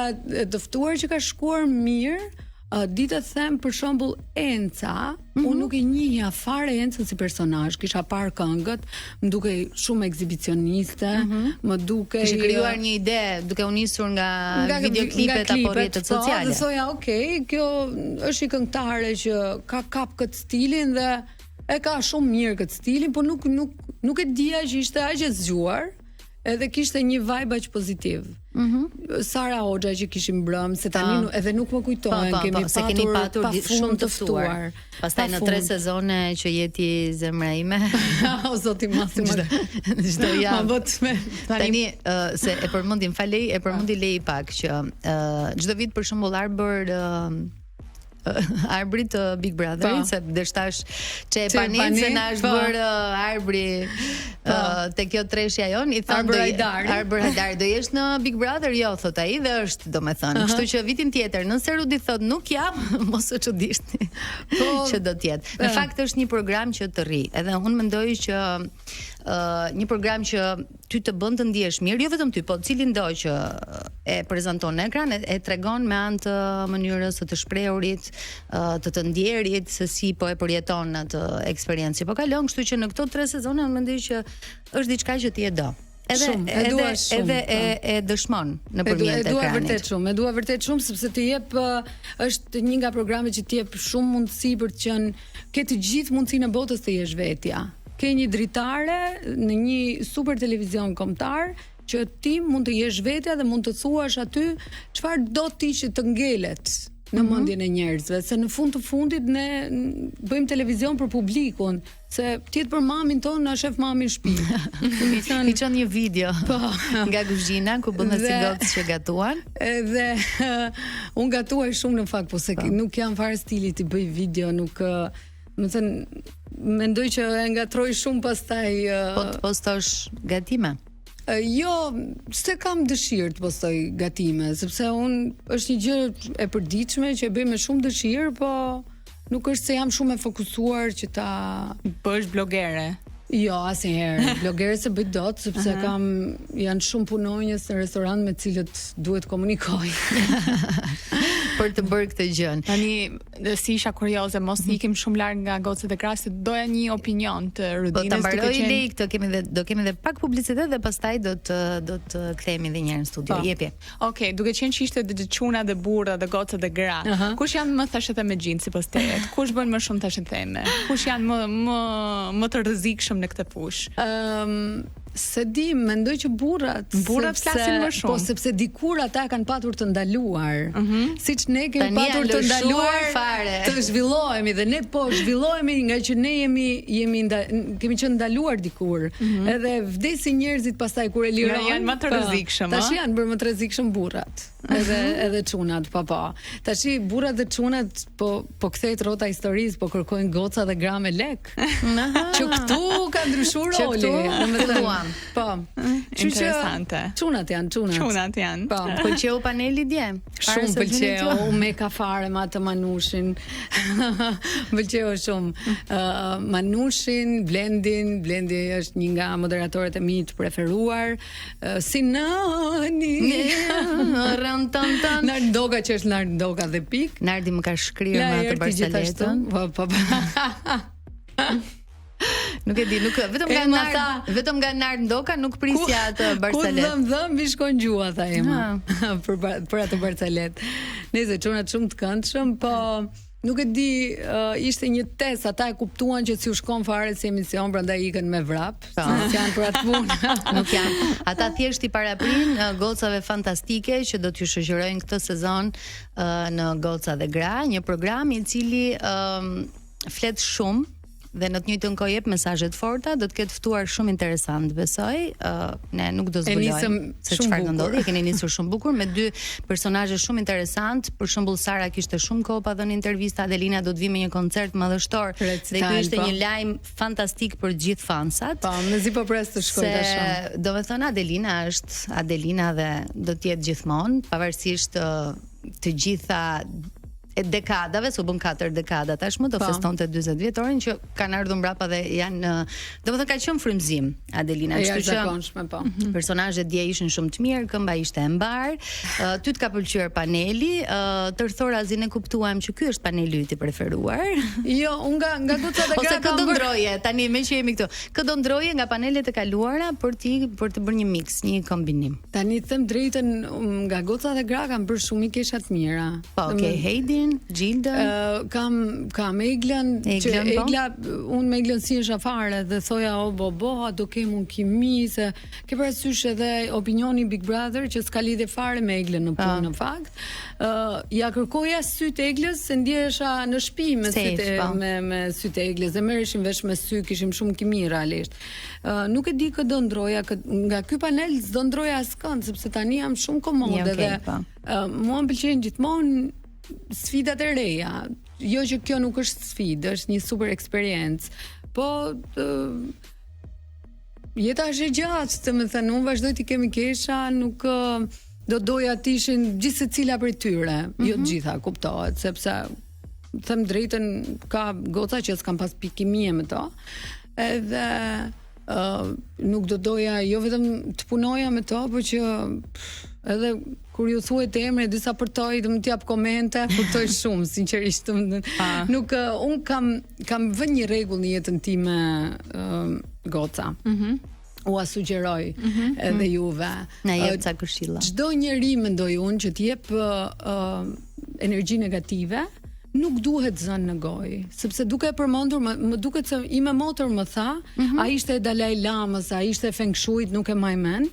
të ftuar që ka shkuar mirë, Uh, di të them për shembull Enca, mm -hmm. unë nuk e njihja fare Encën si personazh, kisha parë këngët, më dukej shumë ekzibicioniste, mm -hmm. më dukej Kishe krijuar një ide duke u nisur nga, nga videoklipet nga apo rrjetet po, sociale. Po, dhe thoja, ok, kjo është një këngëtare që ka kap këtë stilin dhe e ka shumë mirë këtë stilin, po nuk nuk nuk e dija që ishte aq e zgjuar. Edhe kishte një vibe aq pozitiv. Mm -hmm. Sara Hoxha që kishim mbrëm, se tani nu, edhe nuk më kujtohen, po, po, kemi po, se keni patur pa shumë të ftuar. Pastaj në tre sezone që je ti zemra ime. o zoti masi më çdo javë. Ma bët me tani uh, se e përmendim falej, e përmendi Lei pak që uh, çdo vit për shembull Arbër uh, Arbrit të Big Brotherit, po. se desh tash që e panin se na është po. bërë uh, Arbri po. uh, te kjo treshja jonë, i thonë Arbër Hajdari. Arbër Hajdari do jesh në Big Brother? Jo, thot ai dhe është, domethënë. Uh -huh. Kështu që vitin tjetër, nëse Rudi thot nuk jam, mos u çudisni. Po, që do të jetë. Në fakt është një program që të rri. Edhe unë mendoj që uh, një program që ty të bën të ndihesh mirë, jo vetëm ty, po cilindo që e prezanton në ekran, e, e tregon me anë të mënyrës së të shprehurit, të të ndjerit se si po e përjeton atë eksperiencë që po kalon, kështu që në këto tre sezone unë mendoj që është diçka që ti e do. Edhe shumë, e dua shumë. Edhe e po. e dëshmon nëpërmjet ekranit. E dua vërtet shumë, e dua vërtet shumë sepse të jep është një nga programet që të jep shumë mundësi për të qenë ke të gjithë mundësinë e botës të jesh vetja. Ke një dritare në një super televizion kombëtar që ti mund të jesh vetja dhe mund të thuash aty çfarë do ti që të ngelet në mm -hmm. mendjen e njerëzve, se në fund të fundit ne bëjmë televizion për publikun, se të jetë për mamin tonë, na shef mami në shtëpi. Domethënë i çon një video po. nga kuzhina ku bën si gocë që gatuan. Edhe unë gatuaj shumë në fakt, po se po. nuk jam fare stili të bëj video, nuk Domethënë, mendoj që e ngatërroj shumë pastaj... Po të postosh gatime? Jo, s'e kam dëshirë të postoj gatime, sepse unë është një gjë e përditshme që e bëj me shumë dëshirë, po nuk është se jam shumë e fokusuar që ta bësh blogere. Jo, asnjëherë. Blogere s'e bëj dot sepse kam janë shumë punonjës në restorant me të cilët duhet komunikoj. Për të bërë këtë gjën. Tani si isha kurioze, mos mhm. ikim shumë larg nga gocat dhe gratë, se doja një opinion të Rudinës. Po ta mbaroj qenë... lej këtë, kemi dhe do kemi dhe pak publicitet dhe pastaj do të do të kthehemi edhe një herë në studio. Po. Jepi. Okej, okay, duke qenë që ishte dhe çuna dhe burra dhe goca dhe gra. Uh -huh. Kush janë më thashethemexhinjtë sipas teje? Kush bën më shumë thashetheme? Kush janë më më më të rrezikshëm në këtë fushë? Ëm um, S'e di, mendoj që burrat burrat flasin më shumë. Po sepse dikur ata kanë patur të ndaluar. Mm -hmm. Siç ne kemi Tani patur të ndaluar fare. Të zhvillohemi dhe ne po zhvillohemi nga që ne jemi jemi nda, kemi qenë ndaluar dikur. Mm -hmm. Edhe vdesin njerëzit pastaj kur e lirojnë. Janë më të po, rrezikshëm, Tash janë bërë më të rrezikshëm burrat. Edhe edhe çunat, po po. Tashi burrat dhe çunat po po kthehet rrota e historisë, po kërkojnë goca dhe gra me lek. Që këtu ka ndryshuar roli, domethënë. Po. Interesante. Çunat janë, çunat. Çunat janë. Po. Pëlqeu paneli dje. Shumë pëlqeu, u meka fare me atë Manushin. Pëlqeu shumë. Uh, Manushin, Blendin, Blendi është një nga moderatorët e mi të preferuar. Uh, Sinani. Rën tan tan. Nard Ndoka që është Nard Ndoka dhe pik. Nardi më ka shkrirë me atë barsaletën. Po po. po. Nuk e di, nuk vetëm nga Nard, tha, vetëm nga Nard Ndoka nuk prisja atë barsalet. Ku dhëm dhëmbi shkon gjuha tha Ema. për për atë barsalet. Nëse çunat shumë të këndshëm, po nuk e di, uh, ishte një test, ata e kuptuan që s'u shkon fare si emision, prandaj ikën me vrap, po. s'janë për atë punë. nuk janë. Ata thjesht i paraprin uh, gocave fantastike që do t'ju shoqërojnë këtë sezon uh, në Goca dhe Gra, një program i cili uh, flet shumë dhe në të njëjtën kohë jep mesazhe të forta, do të ketë ftuar shumë interesant, besoj. Ë uh, ne nuk do zbulojmë se çfarë do ndodhi. E keni nisur shumë bukur me dy personazhe shumë interesant. Për shembull Sara kishte shumë kohë pa dhënë intervista, Adelina do të vijë me një koncert madhështor dhe ky ishte po. një lajm fantastik për të gjithë fansat. Po, mezi po pres të shkoj tash. Domethënë Adelina është Adelina dhe do të jetë gjithmonë, pavarësisht të gjitha e dekadave, se u bën katër dekada tashmë, do po. festonte 40 vjetorin që kanë ardhur mbrapa dhe janë, domethënë ka qenë frymëzim Adelina, kështu që zakonshme po. Mhm. Personazhet dje ishin shumë të mirë, këmba ishte e mbar. Uh, ty të ka pëlqyer paneli, uh, tërthorazi ne kuptuam që ky është paneli yt i preferuar. Jo, unë nga nga goca dhe gra. Ose kë do ndroje tani meqë jemi këtu. Kë do ndroje nga panelet e kaluara për ti për të bërë një mix, një kombinim. Tani të them drejtën, nga goca dhe gra kam bërë shumë mikesha të mira. Po, okay, Heidin, Xhildën. Uh, kam kam Eglën, që po? Egla, unë me Eglën s'njihesha fare dhe thoja o bo bo, a do kem unë kimi se ke parasysh edhe opinioni Big Brother që s'ka lidhje fare me Eglën në punë në fakt. Ë uh, ja kërkoja sytë Eglës se ndjehesha në shtëpi me sytë po. me me sytë e Eglës dhe merreshim vesh me sy, kishim shumë kimi realisht. Uh, nuk e di kë do ndroja kë, nga ky panel s'do ndroja askënd sepse tani jam shumë komode okay, dhe po. uh, mua më pëlqejnë gjithmonë sfidat e reja. Jo që kjo nuk është sfidë, është një super eksperiencë. Po uh, jeta është e gjatë, domethënë, unë vazhdoj t'i kem mikesha, nuk uh, do doja të ishin gjithsecila prej tyre, mm -hmm. jo të mhm. gjitha, kuptohet, sepse them drejtën ka goca që s'kam pas pikë kimie me to. Edhe uh, nuk do doja jo vetëm të punoja me to, por që pff, edhe kur ju thuhet emri disa përtoj, do të jap komente, përtoj shumë, sinqerisht. Ah. Nuk uh, un kam kam vënë një rregull në jetën time uh, goca. Mhm. Mm ua sugjeroj mm -hmm. edhe juve. Na jep ca këshilla. Çdo njeri mendoj unë që të jep uh, energji negative, nuk duhet zënë në gojë, sepse duke e përmendur më, më duket se ime motër më tha, mm -hmm. a ishte e Dalai Lamës, a ishte e Feng Shuit, nuk e maj mend,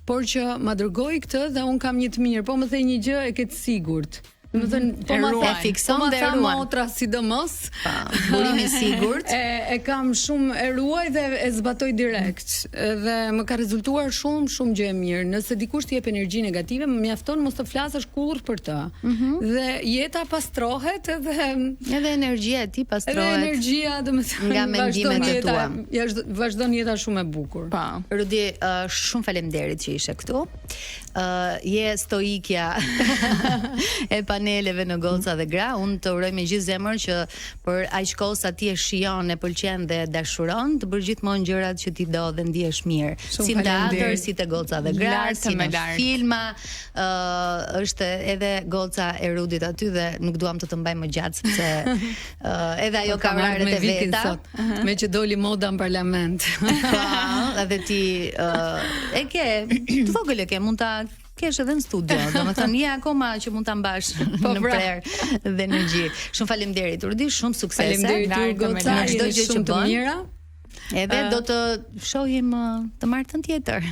por që ma dërgoi këtë dhe un kam një të mirë, po më the një gjë e ke të sigurt. Domethënë, mhm. po ma the fikson po dhe ruan. Motra sidomos. Po, burim i sigurt. E, e kam shumë e ruaj dhe e zbatoj direkt. Dhe më ka rezultuar shumë shumë gjë e mirë. Nëse dikush të jep energji negative, më mjafton mos të flasësh kurrë për të. Mm -hmm. Dhe jeta pastrohet edhe edhe energjia e tij pastrohet. Edhe energjia, domethënë, nga mendimet e tua. Ja vazhdon jeta shumë e bukur. Po. Rudi, uh, shumë faleminderit që ishe këtu. Uh, je stoikja e panelit. paneleve në Goca dhe Gra. Unë të uroj me gjithë zemër që për aq kohë sa ti e shijon, e pëlqen dhe e dashuron, të bësh gjithmonë gjërat që ti do dhe ndihesh mirë. Shumë Si në teatër, faleminderit. si te Goca dhe Gra, Lart si e me në lart. filma, ë është edhe goca e Rudit aty dhe nuk duam të të mbajmë më gjatë sepse ë edhe ajo ka Po, Kam ardhur oraret me e vikin veta. sot, me që doli moda në parlament. Po, edhe ti ë e ke, të vogël e ke, mund ta kesh edhe në studio, domethënë je akoma që mund ta mbash Po, në pra. prerë dhe në gji. Shumë faleminderit Rudi, shumë suksese. Faleminderit ju Lart e me goca, lart. Çdo jeni gjë që shumë të bën. mira. Edhe do të shohim ë, të martën tjetër.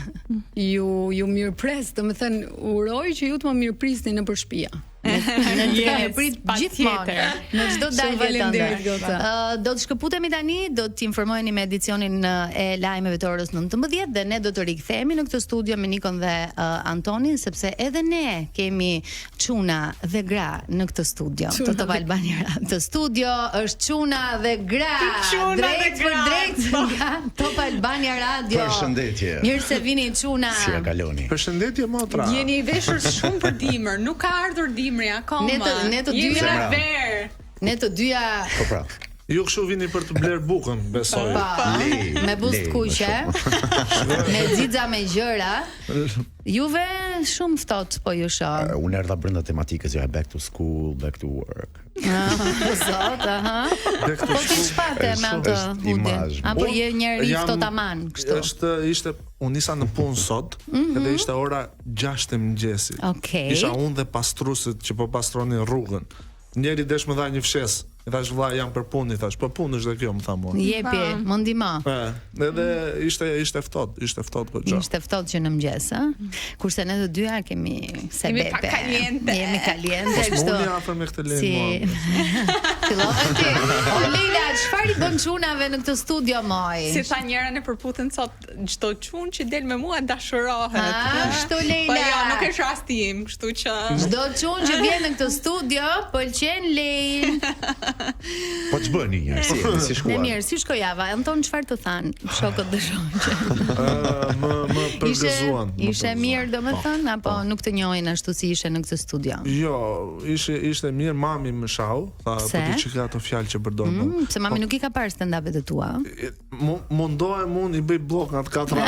Ju ju mirëpres, domethënë uroj që ju të më mirëprisni nëpër shtëpia. Ne të kemi Yes, prit pa gjithmonë tjetër. në çdo Shumë dalje tënde. faleminderit, goca. Ë, do të shkëputemi tani, do të informoheni me edicionin ë, e lajmeve të orës 19 dhe ne do të rikthehemi në këtë studio me Nikon dhe ë, Antonin sepse edhe ne kemi çuna dhe gra në këtë studio. Çuna Të Top Albania Radio. Të studio është çuna dhe gra. Çuna dhe drejt për gra. drejt nga Top Albania Radio. Përshëndetje. Mirë se vini çuna. Si e kaloni? Përshëndetje motra. Jeni i veshur shumë për dimër, nuk ka ardhur dimri akoma. Ne të- ne të Jemi dyja- në verë. Ne të dyja Po pra. Ju kështu vini për të bler bukën, besoj. Pa, Lej, me buzë lej, të kuqe, me xixa me gjëra. Juve shumë ftohtë po ju shoh. Eh, Unë erdha brenda tematikës, jo back to school, back to work. Ah, Zot, aha. Back to Po ti school. ç'pate me atë Është hudin? imazh. Apo Unë je njeri jam- ftohtë aman kështu? Është ishte unë nisa në punë sot, edhe ishte ora 6 e mëngjesit. Mhm. Okej. Isha unë dhe pastruesit që po pastronin rrugën. Njëri desh më dha një fshes. I thash vlla jam për punë, i thash, po punë është dhe kjo, më tha mua. Jepi, më ndihmo. E, edhe ishte ishte ftohtë, ishte ftohtë goxha. Ishte ftohtë që në mëngjes, ë? Kurse ne të dyja kemi sebepe. Jemi pak kaliente. Jemi kaliente, Mos më kështu. ulni afër me këtë lenë Si mua. Fillove ti. O Leila, çfarë i bën çunave në këtë studio moj? Si tha njëra në përputhen sot, çdo çun që del me mua dashurohet. Ashtu, Leila. Po jo, nuk është rasti im, kështu që Çdo çun që vjen në këtë studio pëlqen Lein. Po ç'bëni njerëz, si jeni, si Ne shkuan? mirë, si shkoi java? Anton çfarë të than shokët dhe shoqet? Ë, më më Ishe përgëzuan. më ishe përgëzuan. mirë domethënë apo nuk të njohin ashtu si ishe në këtë studio? Jo, ishte ishte mirë mami më shau, tha po Pse? ti çka ato fjalë që përdor. Mm, pse mami nuk i ka parë stand-upet e tua? Mu- Mundohem unë i bëj blok nga të katra.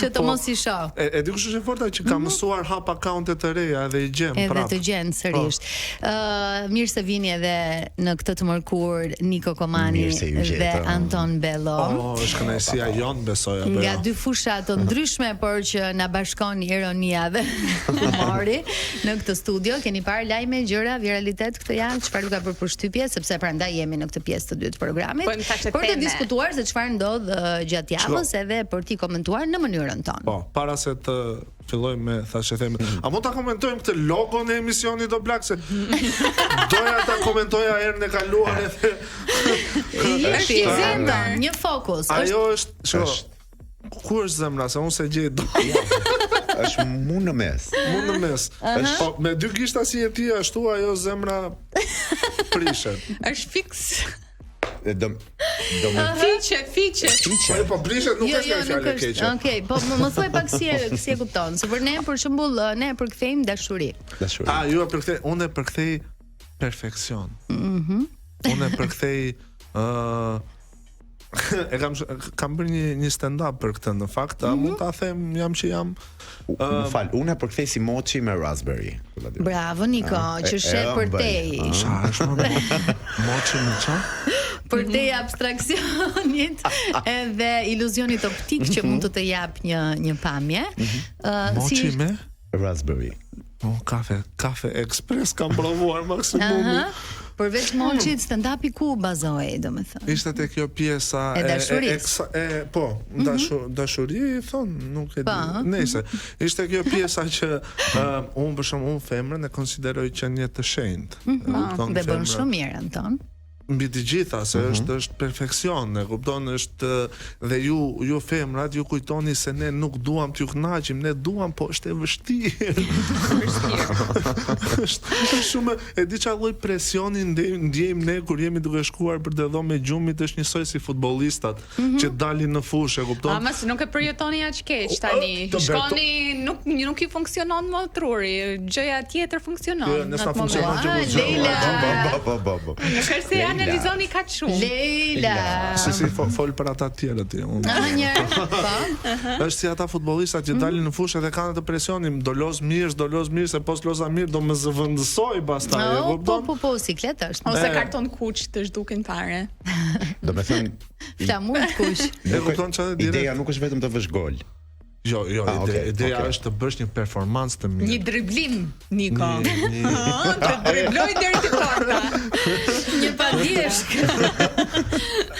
Që të Po. mos i shoh. E, e di kush është e forta që ka mësuar hap akaunte të reja edhe i gjen Mhm. Edhe prap. të gjen sërish. Ë mirë se vini edhe në këtë të mërkur Niko Komani Mirë se ju dhe gjetëm. Anton Bello. Oh, është kënaqësia jonë besoj apo Nga jo. dy fusha të ndryshme, por që na bashkon ironia dhe humori në këtë studio. Keni parë lajme, gjëra, viralitet këtë javë, çfarë ju ka bërë përshtypje, sepse prandaj jemi në këtë pjesë të dytë të programit. Bëjmë thashe Për të teme. diskutuar se çfarë ndodh ë, gjatë javës edhe për t'i komentuar në mënyrën tonë. Po, para se të fillojmë me thashë themi. A mund ta komentojmë këtë logon e emisionit do plak se doja ta komentoja herën e kaluar edhe Jepi, Është një zemër. Anton, një fokus. Është ajo është, shiko. Është. Ku është zemra se unë se gjej dot Është mu në mes. mu në mes. Po me dy gishta si e ti ashtu ajo zemra prishet. është fiks. E Do do më Fiqe, fiqe. fiqe. Po po prishet nuk Jo, është jo, një nuk fjalë e është. keqe. Okej, po më, më thuaj pak si e si e kupton. Se për ne për shembull, ne e përkthejmë dashuri. Dashuri. A, ju e përkthej, unë e përkthej perfeksion. Mhm. unë e përkthej ë e kam kam bërë një një stand up për këtë në fakt, a mund ta them jam që jam U- Më fal, unë e përkthej si mochi me raspberry. ku ta di. Bravo Niko, Ah, që e- sheh e për ëmbël. tej. Ah. Qa është më mochi me qa? Për tej abstraksionit edhe iluzionit optik që mund të të jap një një pamje. Ë Mochi si me? Raspberry. Po, kafe, kafe ekspres kam provuar maksimumi. Aha. Përveç mochit, stand-upi ku bazohej, domethënë. Ishte te kjo pjesa E dashurisë. eksa- e, po, dashu, dashuri i thon, nuk e di. Po. Nëse ishte kjo pjesa që uh, unë për shembull unë femrën e konsideroj qenie të shenjtë. Mm Dhe bën shumë mirë Anton. Mbi të gjitha se është është perfeksion, e kupton, është dhe ju ju femrat ju kujtoni se ne nuk duam t'ju kënaqim, ne duam, po është e vështirë. Vështirë. është është shumë e di çfarë lloj presioni ndjejmë ne kur jemi duke shkuar për te dhoma e gjumit, është njësoj si futbollistat që dalin në fushë, e kupton? Ama se nuk e përjetoni aq keq tani. Të Shkoni, nuk nuk ju funksionon më truri, gjëja tjetër funksionon. Jo, nëse në atë funksionon moment. gjë Ah, gjë. Leila. Po, po, po, po. Nuk është se Leila. analizoni kaq shumë. Leila. Si si fol, fol për ata të tjerët ti. Unë. Aha, një herë, po. Është si ata futbollistat që dalin në fushë dhe kanë atë presionin, do loz mirë, s'do loz mirë, se po s'loza mirë do më zëvendësoj pastaj, e Oh, po, kupton? po, po, siklet është. Ose E. karton kuq të zhdukin fare. Do me thënë Flamur të kuq. E kupton çfarë direkt? Ideja nuk është vetëm të vësh gol. Jo, jo, Ah, ide, okay, ideja okay. është të bësh një performancë të mirë. Një driblim, Niko. Një- një- Ëh, Të dribloj deri te porta. Një padjeshk.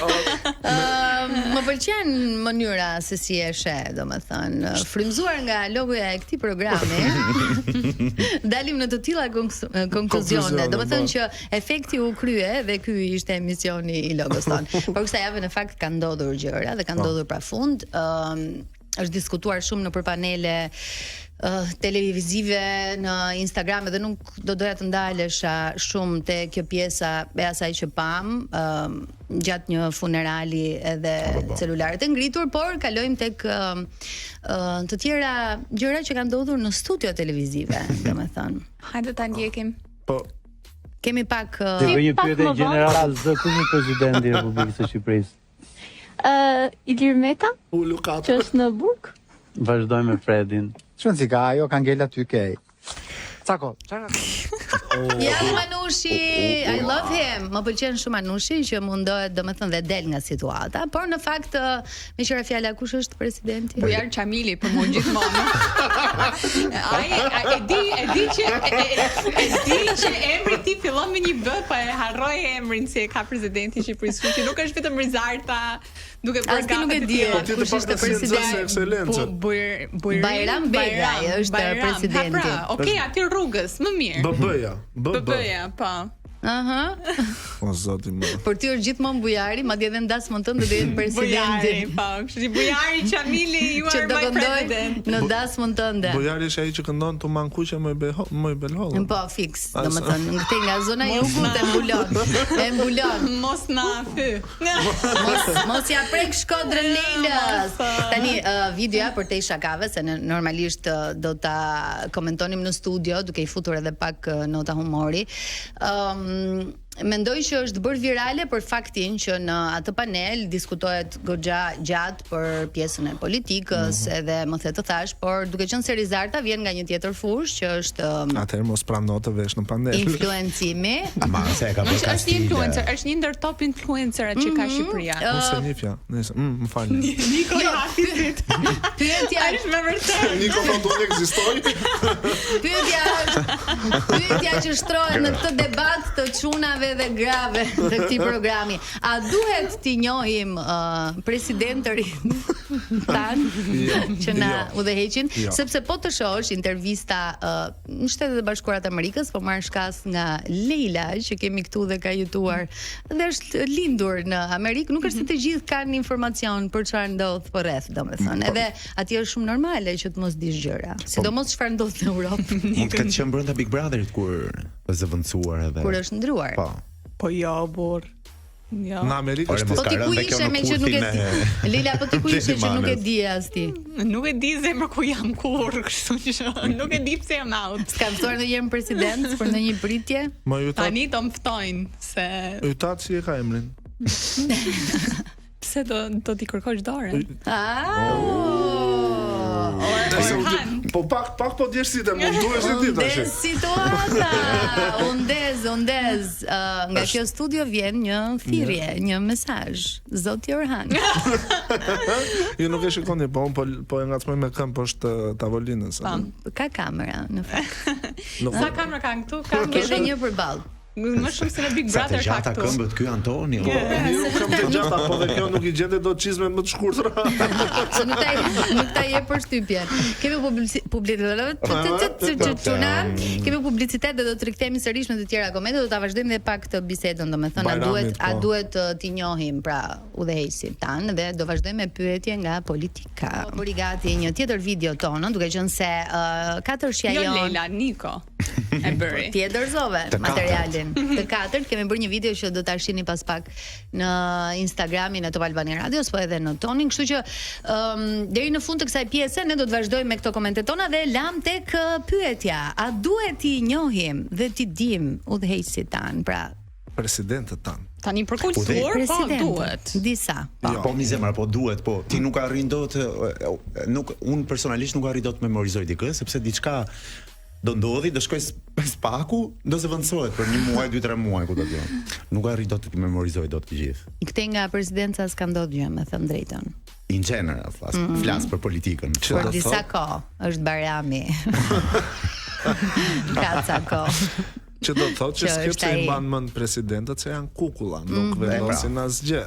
Ëm, më pëlqen mënyra se si e sheh, domethënë, frymzuar nga logoja e këtij programi. dalim në të tilla konkluzione. Konkluzione, Domethënë po. që efekti u krye dhe ky ishte emisioni i logos tonë. Por kësaj jave në fakt kanë ndodhur gjëra dhe kanë ndodhur pafund. Ëm është diskutuar shumë nëpër panele ë, televizive në Instagram edhe nuk do doja të ndalesha shumë te kjo pjesa e asaj që pam ëm, gjatë një funerali edhe Po, po. celularët e ngritur, por kalojmë tek ëm, ë, të tjera gjëra që kanë ndodhur në studio televizive, domethënë. Hajde ta ndjekim. Po, Kemi pak ë, Të bëj një pak pyetje më vonë. gjenerata Z, kush është presidenti i Republikës së Shqipërisë? Ë, Ilir Meta, u Lukat. që është në burg. Vazhdoj me Fredin. Çfarë si ka ajo ka ngel aty kej. Cako, çfarë? Ja dhe Manushi, I love him. Më pëlqen shumë Manushi që mundohet domethënë dhe del nga situata, por në fakt ë, me qira fjala kush është presidenti? Bujar Qamili për mua gjithmonë. Ai ai e di, e di që e, e, e di që emri i tij fillon me një B, po e harroj emrin si e ka presidenti i Shqipërisë, kështu që nuk është vetëm Rizarta duke bërë As ti nuk e gafet di, tilla. Po ti të kush ishte paktën si presidenti? nxënëse ekselencë. Bu, Bujr, Bujrim, Bajram Begaj është Bajram. presidenti. Ha, pra, okay, aty rrugës, më mirë. BB-ja, BB. BB-ja, po. Aha. O zoti më. Por ti është gjithmonë Bujari, madje edhe në dasmën tënde do jetë Bujari, presidenti. po. Kështu që Bujari Qamili, you Që are do my këndoj president. në dasmën tënde. Bujari është ai që këndon tu mankuqe më beho, më belholl. Po, fiks, As- domethënë, në këtej nga zona e jugut e mbulon. E mbulon. Mos na fy. Mos mos ja prek Shkodrën Leilës. Tani uh, videoja për te shakave se ne normalisht uh, do ta komentonim në studio duke i futur edhe pak uh, nota humori. Ëm mendoj që është bërë virale për faktin që në atë panel diskutohet goxha gjatë për pjesën e politikës Mhm. edhe më the të thash, por duke qenë se Rizarta vjen nga një tjetër fushë që është um, Atëherë mos prano të vesh në panel. influencimi. Ama se e ka bërë Është është një kastile. influencer, është një ndër top influencerat që ka Shqipëria. Unë se njifja, nëse, mm, më falni. Niko i Hafizit. Pyetja Ai është me vërtet. Niko thotë unë ekzistoj. Pyetja është pyetja që shtrohet në këtë debat të çunave dhe grave të këtij programi. A duhet t'i njohim uh, presidentërit tan Jo, që na jo. udhëheqin, Jo. sepse po të shohësh intervista uh, në Shtetet e Bashkuara të Amerikës, po marr shkas nga Leila që kemi këtu dhe ka jetuar dhe është lindur në Amerikë, nuk është se të gjithë kanë informacion për çfarë ndodh përreth, domethënë. Po. Edhe atje është shumë normale që të mos dish gjëra, sidomos çfarë ndodh në Europë. Mund të ketë qenë brenda Big Brotherit kur është zëvendësuar edhe. kur është ndruar. Po. Po jo, burr. Jo. Në Amerikë Ore, është mos Po ka ti rënë ku dhe kjo ishe në me që nuk e kurthin di. e- Leila, po ti ku ishe që nuk e Limanës. di as ti? Nuk e di zemër ku jam kur, kështu që nuk e di pse jam out. S'ka ftuar ndonjëherë në president për ndonjë pritje? Më ju tat, Tani do më ftojnë se ju tat si e ka emrin? pse do do t'i kërkosh dorën. Ah! Nëse u di- Po pak pak po djersit e mund duhesh ti U tash. ndez situata, u ndez, u ndez. Uh, nga kjo studio vjen një thirrje, një mesazh. Zoti Orhan. Ju nuk e shikoni, po unë po po e ngacmoj me këmbë poshtë tavolinës. Pam. Ka kamera në fakt. Nuk Sa kamera kanë këtu? Ka Ke edhe një përballë. Më shumë se në Big Sa të Brother ka gjata këtu. këmbët ky Antoni. Po, miru këmbë të gjata, po dhe kjo nuk i gjente dot çizme më të shkurtra. Se nuk ta nuk ta jep përshtypjen. Kemi publici publicitet, kemi publicitet dhe do të rikthehemi sërish me të tjera komente, do ta vazhdojmë edhe pak këtë bisedën, domethënë a Bajramit, duhet a po. duhet të t'i njohim pra udhëheqësit tan dhe do vazhdojmë me pyetje nga politika. Po bëri gati një tjetër video tonën, duke qenë se uh, katërshja Jo jon Leila, Niko e bëri. Ti e dorëzove Të katërt. materialin. Të katërt kemi bërë një video që do ta shihni pas pak në Instagramin e Top Albania Radios, po edhe në tonin, kështu që um, deri në fund të kësaj pjese ne do të vazhdojmë me këto komente tona dhe lam tek ë, pyetja, a duhet t'i njohim dhe t'i dim udhëheqësit tan, pra Presidentët tan. Tani për kulturë, po presidentët, duhet. Disa. Po. Po mi zemra, po duhet, po ti nuk arrin dot e, e, nuk unë personalisht nuk arrij dot të memorizoj dikë sepse diçka do ndodhi, do shkoj spaku, do zëvendësohet për një muaj, dy, tre muaj ku do të jem. Nuk arrij dot të memorizoj dot të gjithë. Këtej nga presidenca s'ka ndodhur gjë, me thënë drejtën. In general, flas, mm -hmm. flas për politikën. Që Për do disa thotë? kohë është Barami. Ka ca kohë. Që do të thotë që Që s'ke është pse i ai. mban mend presidentët se janë kukulla, nuk vendosin asgjë.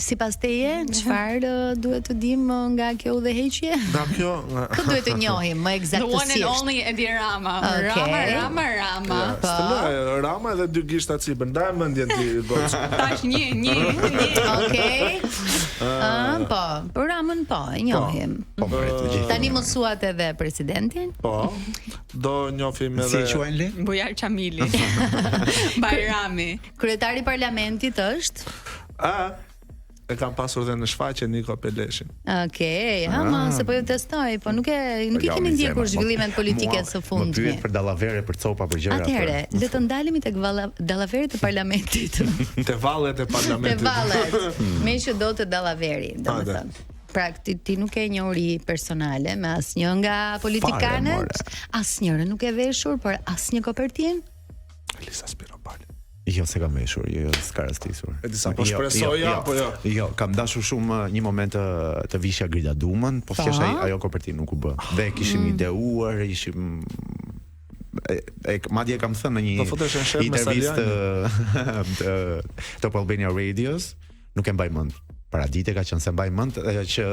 Sipas teje, çfarë ë, duhet të dim ë, nga kjo udhëheqje? Nga kjo, nga Kë duhet të njohim më The one and eksaktësisht? only Edi Rama. Okej. Rama, Rama, Rama. Ja, s'të lë, Rama edhe dy gishta cipër, ndaj mendjen ti gocë. Tash një, një, një. Okej. Ë, po, për Ramën po, e njohim. Po më të gjithë. Tani mësuat edhe presidentin? Po. Do njohim Si e edhe quajnë le? Bujar Qamili. Bajrami. Kryetari i parlamentit është? A e kam pasur dhe në shfaqje Niko Peleshin. Okej, ha, ma, se po ju testoj, po nuk e nuk i Jo, kemi mi ndjekur zemra, zhvillimet më- politike mua së Më fundmi. pyet për dallavere, për copa, për gjëra. Atëherë, për- le të ndalemi tek valla- dallaveret e parlamentit. Te vallet e Te parlamentit. vallet. Me që do të dallaveri, Hajde. domethënë. Pra ti, ti nuk ke njohuri personale me asnjë nga politikanët, more. asnjërin nuk e veshur për asnjë kopertin. Elisa Spiropali. Jo, se kam veshur, jo, jo, s'ka rastisur. E di sa po shpresoja, apo jo? Jo, kam dashur shumë një moment të, të vishja Grida Dumën, po thjesht ai ajo kopertinë nuk u bë. Dhe e kishim Mm. ideuar, ishim e, e madje kam thënë në një Do futesh në sherr me intervistë të, të Top Albania Radios, nuk e mbaj mend. Para dite ka qenë se mbaj mend e, që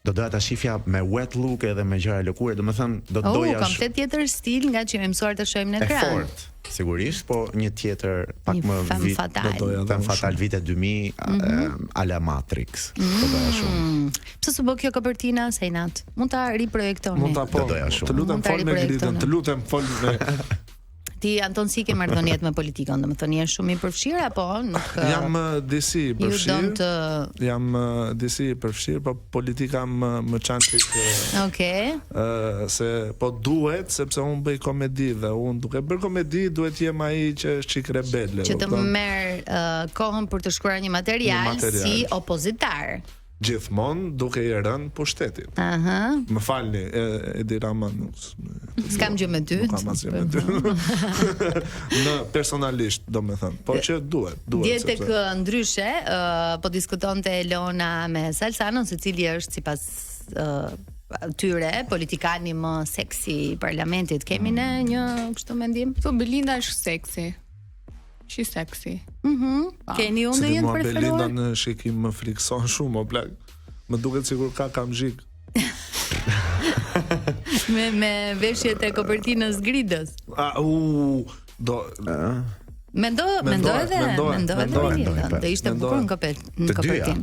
do doja ta shifja me wet look edhe me gjëra lëkure, domethënë do Oh, doja komplet tjetër stil nga që jemi mësuar të shohim në e ekran. fort, sigurisht, po një tjetër pak Një më femme vit fatale. Do doja edhe Femme unë fatal vite 2000 mm -hmm. ala Matrix. Do doja shumë. Pse s'u bë kjo kopertina Sejnat? Mund ta riprojektoni. Mund ta po. Do doja shumë. Të lutem Mund ta fol me Gritën, riprojektoni. të lutem fol me Ti Anton si ke marrëdhëniet me politikën, domethënë je shumë i përfshirë apo nuk Jam disi i ju don përfshirë. të Jam disi i përfshirë, po politika më më çan çik ë, Okej. ë, se po duhet sepse unë bëj komedi dhe unë duke bërë komedi duhet jem ai që është çik rebel. e Që të kupton? merr uh, kohën për të shkruar një material, Një material. si opozitar. Gjithmonë duke i rënë pushtetit. Aha. Më falni, e, Edi Rama nuk S'kam gjë me ty. Nuk kam asgjë me ty. Në personalisht, domethënë, po që duhet, duhet. Dje tek sepse- ë, ndryshe, ë, po diskutonte Elona me Salsanon se cili është sipas ë, tyre politikani më seksi i parlamentit. Kemi ne një kështu mendim? Po Belinda është seksi. She sexy. Keni ju Se ti ndonjë të mua Belinda preferuar? në shikim më frikson shumë, o plak. Më duket sikur ka kamzhik. Me me veshjet e kopertinës gridës. A u do Mendo, mendo Mendohet, edhe, mendohet, mendo edhe mendohet. Belindën. Mendohet, Do ishte mendohet. bukur në koper, në Të dyja. kopertinë.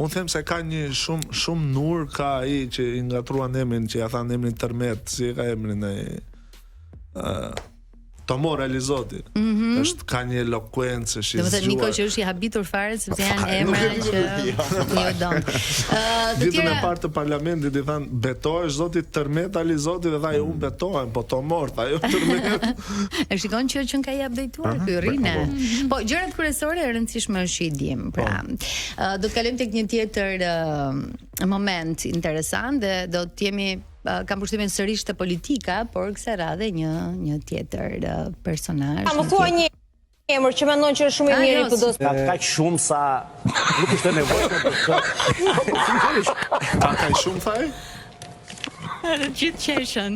Unë them se ka një shumë shumë nur ka ai që i ngatruan emrin, që ja than emrin Tërmet, si e ka emrin ai? Ë Tomor Alizoti. Mm -hmm. Është ka një elokuencë, është i Mhm. Domethënë Niko zgjuar. që është i habitur fare sepse janë emra që ju don. Ë të Ditën e tjera parë të parlamentit i than betohesh zoti Tërmet Alizoti dhe tha "Jo, unë betohem, po Tomor tha jo Tërmet. E shikon që që ka i updateuar ky rrinë. Po gjërat kryesore e rëndësishme është që i dim. Pra, ë, do të kalojmë tek një tjetër ë, moment interesant dhe do të jemi ë, kam përshtypjen sërish te politika, por kësaj radhe një një tjetër ë, personazh. A më thua një emër që mendon që është shumë i A, mirë i jo, PD-s? Ka kaq shumë sa nuk është e nevojshme për këtë. Ka kaq shumë tha ai? Edhe gjithë qeshën.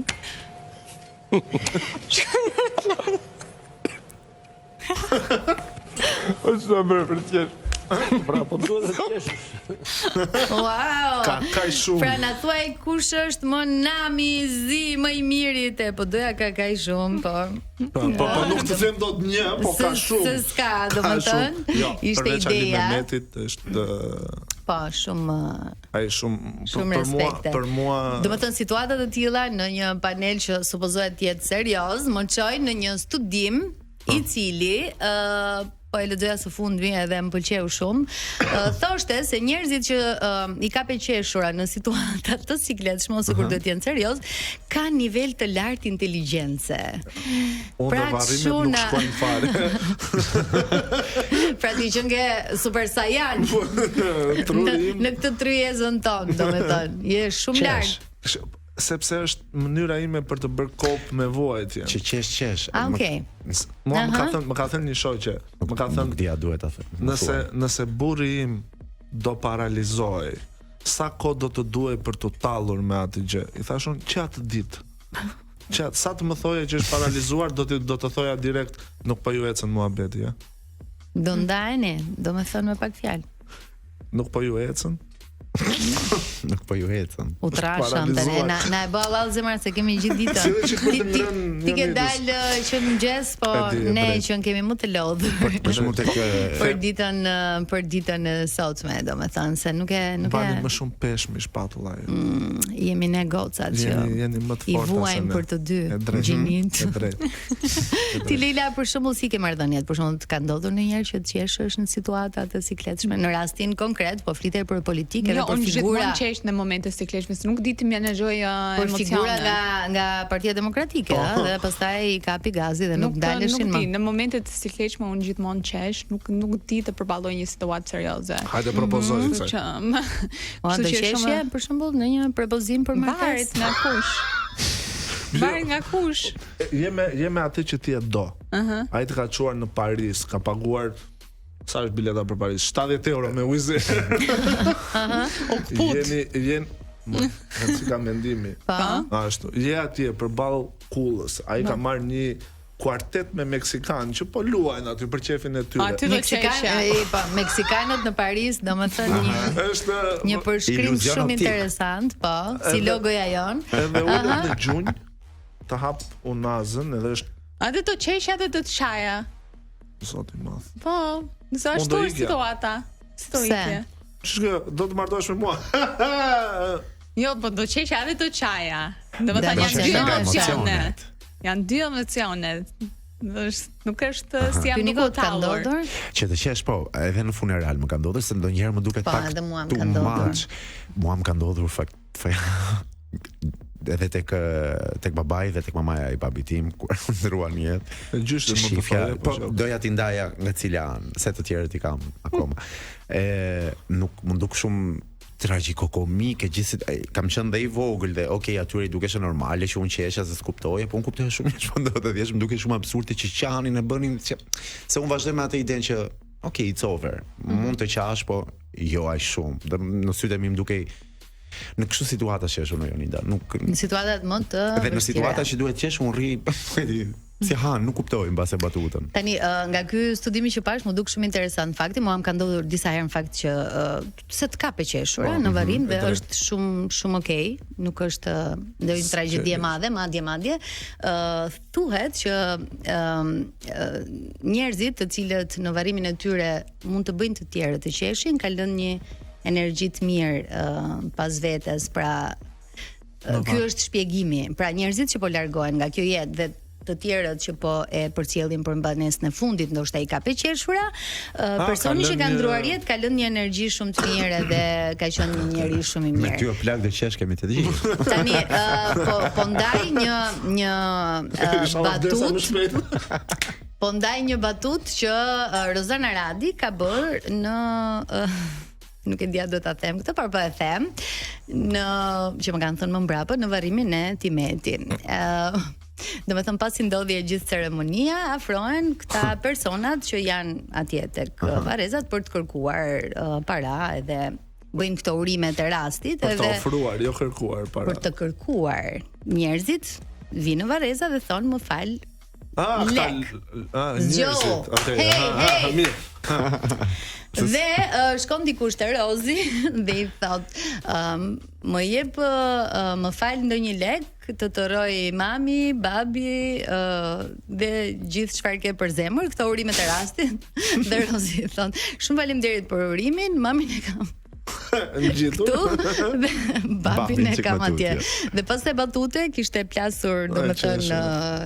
Është e bërë për të qesh. Pra, po duhet të qeshësh. Wow. Ka kaq shumë. Pra na thuaj kush është më nami i zi, më i miri te PD-ja ka kaq shumë, po. Po, po, po nuk të them dot një, po ka Se- shumë. Se s'ka, Ka domethënë, shumë. Jo, ishte përveç Ali ideja. Mehmetit është Po, shumë ai shumë Shumë për mua respekte. për mua Do të thënë situata të tilla në një panel që supozohet të jetë serioz, më çojnë në një studim i cili ë po e lexoja së fundmi edhe më pëlqeu shumë. Ë thoshte se njerëzit që ë, i ka qeshura në situata të sikletshme ose kur duhet të jenë serioz, kanë nivel të lartë inteligjence. unë pra, dhe varrimet nuk çuna. shkojnë fare. Pra ti që nge super saiyan në, Truri im në këtë tryezën tonë, domethënë, je shumë Qesh. lart. sepse është mënyra ime për të bërë kop me vuajtjen. Që qesh qesh. Ah, Më- okay. Mua më ka Aha. thënë, më ka thënë një shoqe, më ka Nuk thënë di a duhet ta them. Më nëse thuaj. nëse burri im do paralizohej, sa kohë do të duhej për të tallur me atë gjë? I thash unë që atë ditë. Që atë, sa të më thoje që është paralizuar, do të do të thoja direkt, nuk po ju ecën muhabeti, ja. Do ndajeni, do me thënë me pak fjalë. Nuk po ju ecën. nuk po ju ecën. U trashëm tani, Paralizuar. na na e bë Allah zemra se kemi gjithë ditën. Si dhe që për Ti të ti, ngrënë ti ke Jonidës. dalë që në mëngjes, po E di, e ne drejtë. që kemi më të lodhur. Për shembull tek e, për ditën për ditën e sotme, domethënë se nuk e nuk e Mbani më shumë peshë mbi shpatulla ju. jemi ne gocat që Jeni jeni më të i forta se vuajmë ne. për të dy E drejtë. gjinit. E drejtë. Ti Leila për shembull si ke marrëdhëniet? Për shembull të ka ndodhur ndonjëherë që të qeshësh në situata të sikletshme? Në rastin konkret, po flitej për politikë edhe Jo, për unë figura gjithmonë qesh në momente sikletshme, se nuk di të menaxhoj uh, për figura emocionet. nga nga Partia Demokratike, ë, dhe pastaj i kapi gazi dhe nuk, Nuk daleshin nuk më. di, në momente të sikletshme unë gjithmonë qesh, nuk nuk di të përballoj një situatë serioze. Hajde propozoj Kështu kësaj. që Po kështu do që është qeshje shumë- për shembull në një propozim për Varet martesë. nga kush. Varet nga kush. Je me je me atë që ti e do. Ai të ka çuar në Paris, ka paguar sa është bileta për Paris? 70 euro me Wizz Air. U kput. Jeni jen Më, nga si ka mendimi. Po. Ashtu. Je atje përballë kullës. Ai ka marrë një kuartet me meksikan që po luajnë aty për qefin e tyre. Aty do Meksikan, qeshja. e, po, meksikanët në Paris, domethënë një Është një përshkrim Iluzion shumë optik. interesant, po, si Edhe- logoja jon. edhe ulet në gjunjë të hap unazën edhe është Atë do qeshja dhe do të qaja. zoti i madh. Po, nëse Unë ashtu do është ikja. situata. Si do Pse? ikje? Ç'është kjo? Do të martohesh me mua? Jo, po do qeshja dhe do qaja. Do të thënë Do janë dy qeshja nga emocione. emocionet. Janë dy emocione. Është nuk është si jam Ty duke Niko u të ka tallur. ndodhur? Që të qesh po, edhe në funeral më ka ndodhur se ndonjëherë më duket Po, pak edhe mua më too ka ndodhur. much. Mua më ka ndodhur fakt fa, edhe tek tek babai dhe tek mamaja i babit tim kur u ndruan jetë. E gjyshtë Që mund të shifja, thoje, po po, doja t'i ndaja nga cila anë, se të tjerët i kam akoma. E nuk më duk shumë tragjiko-komike, gjithsi e, kam qenë dhe i vogël dhe okay, atyre i dukeshe normale që unë qesha se s'kuptoja, po unë kuptoja shumë mirë çfarë ndodhte, thjesht më dukej shumë absurde që qanin e bënin që, se unë vazhdoj me atë idenë që okay, it's over. Mund të qash, po jo aq shumë. Dhe në sytë e mi më dukej në kështu situata qesh unë Jonida, nuk Në situatat më të dhe në vështira. situata që duhet qesh unë rri e di, si han, nuk kuptoj mbase batutën. Tani ë, nga ky studimi që pash më duk shumë interesant fakti, mua më ka ndodhur disa herë në fakt që ë, se të kap e qeshura në varrim dhe e drejtë. është shumë shumë okay, nuk është ë, ndonjë tragjedi e madhe, madje madje, ë thuhet që ë ë, njerëzit të cilët në varrimin e tyre mund të bëjnë të tjerët të qeshin, ka lënë një energji të mirë ë, pas vetes, pra ë, ky është shpjegimi. Pra njerëzit që po largohen nga kjo jetë dhe të tjerët që po e përcjellin për mbanesën e fundit, ndoshta i ka pe qeshura, ë, personi ka që lënë ka një- ndruar jetë ka lënë një energji shumë të mirë dhe ka qenë një njeri shumë i Me mirë. ty o plak dhe qesh kemi të gjithë. Tani ë, po po ndaj një një ë, Inshallah vdesa më batut, shpejt. po ndaj një batut që ë, Rozana Radi ka bërë në ë, nuk e di a do ta them këtë, por po e them në që më kanë thënë më mbrapa në varrimin e Timeti. Ë Do me thënë, pasi ndodhi e gjithë ceremonia, afrohen këta personat që janë atje tek ë, varrezat për të kërkuar ë, para edhe bëjnë këto urimet e rastit Për të edhe ofruar, jo kërkuar para. për të kërkuar. Njerëzit vinë në varreza dhe thonë më fal Ah, këta Lek. ah, Zgjohu. njerëzit. Okej. Hey, aha, aha, hey. Mirë. Dhe uh, shkon dikush te Rozi dhe i thot, um, më jep uh, më fal ndonjë lek të të rroj mami, babi uh, dhe gjithë çfarë ke për zemër, këto urimet e rastit. dhe Rozi i thot, shumë faleminderit për urimin, mamin e kam Ngjitur. këtu dhe babin Babin e çik kam më atje. tutje. Dhe pastaj batute kishte plasur, domethënë qeshura.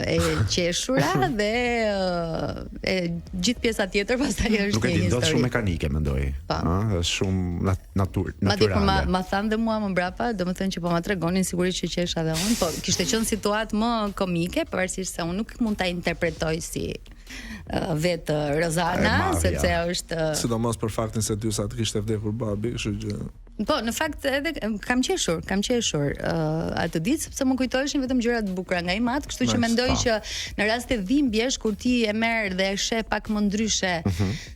e qeshura dhe ë, e gjithë pjesa tjetër pastaj është Nuk e një di, ndodh histori. shumë mekanike mendoj. Pa. Ëh, është shumë nat natyr, Madje kur ma natyrale. ma thanë dhe mua më mbrapa, domethënë që po ma tregonin sigurisht që qesha dhe unë, po kishte qenë situatë më komike, pavarësisht se unë nuk mund ta interpretoj si uh, vetë E Rozana, madhja. sepse është ë, Sidomos për faktin se dy sa të kishte vdekur babi, kështu që Po, në fakt edhe kam qeshur, kam qeshur uh, atë ditë sepse më kujtoheshin vetëm gjëra të bukura nga i mat, kështu që Nice, mendoj po. që në raste dhimbjesh kur ti e merr dhe e sheh pak më ndryshe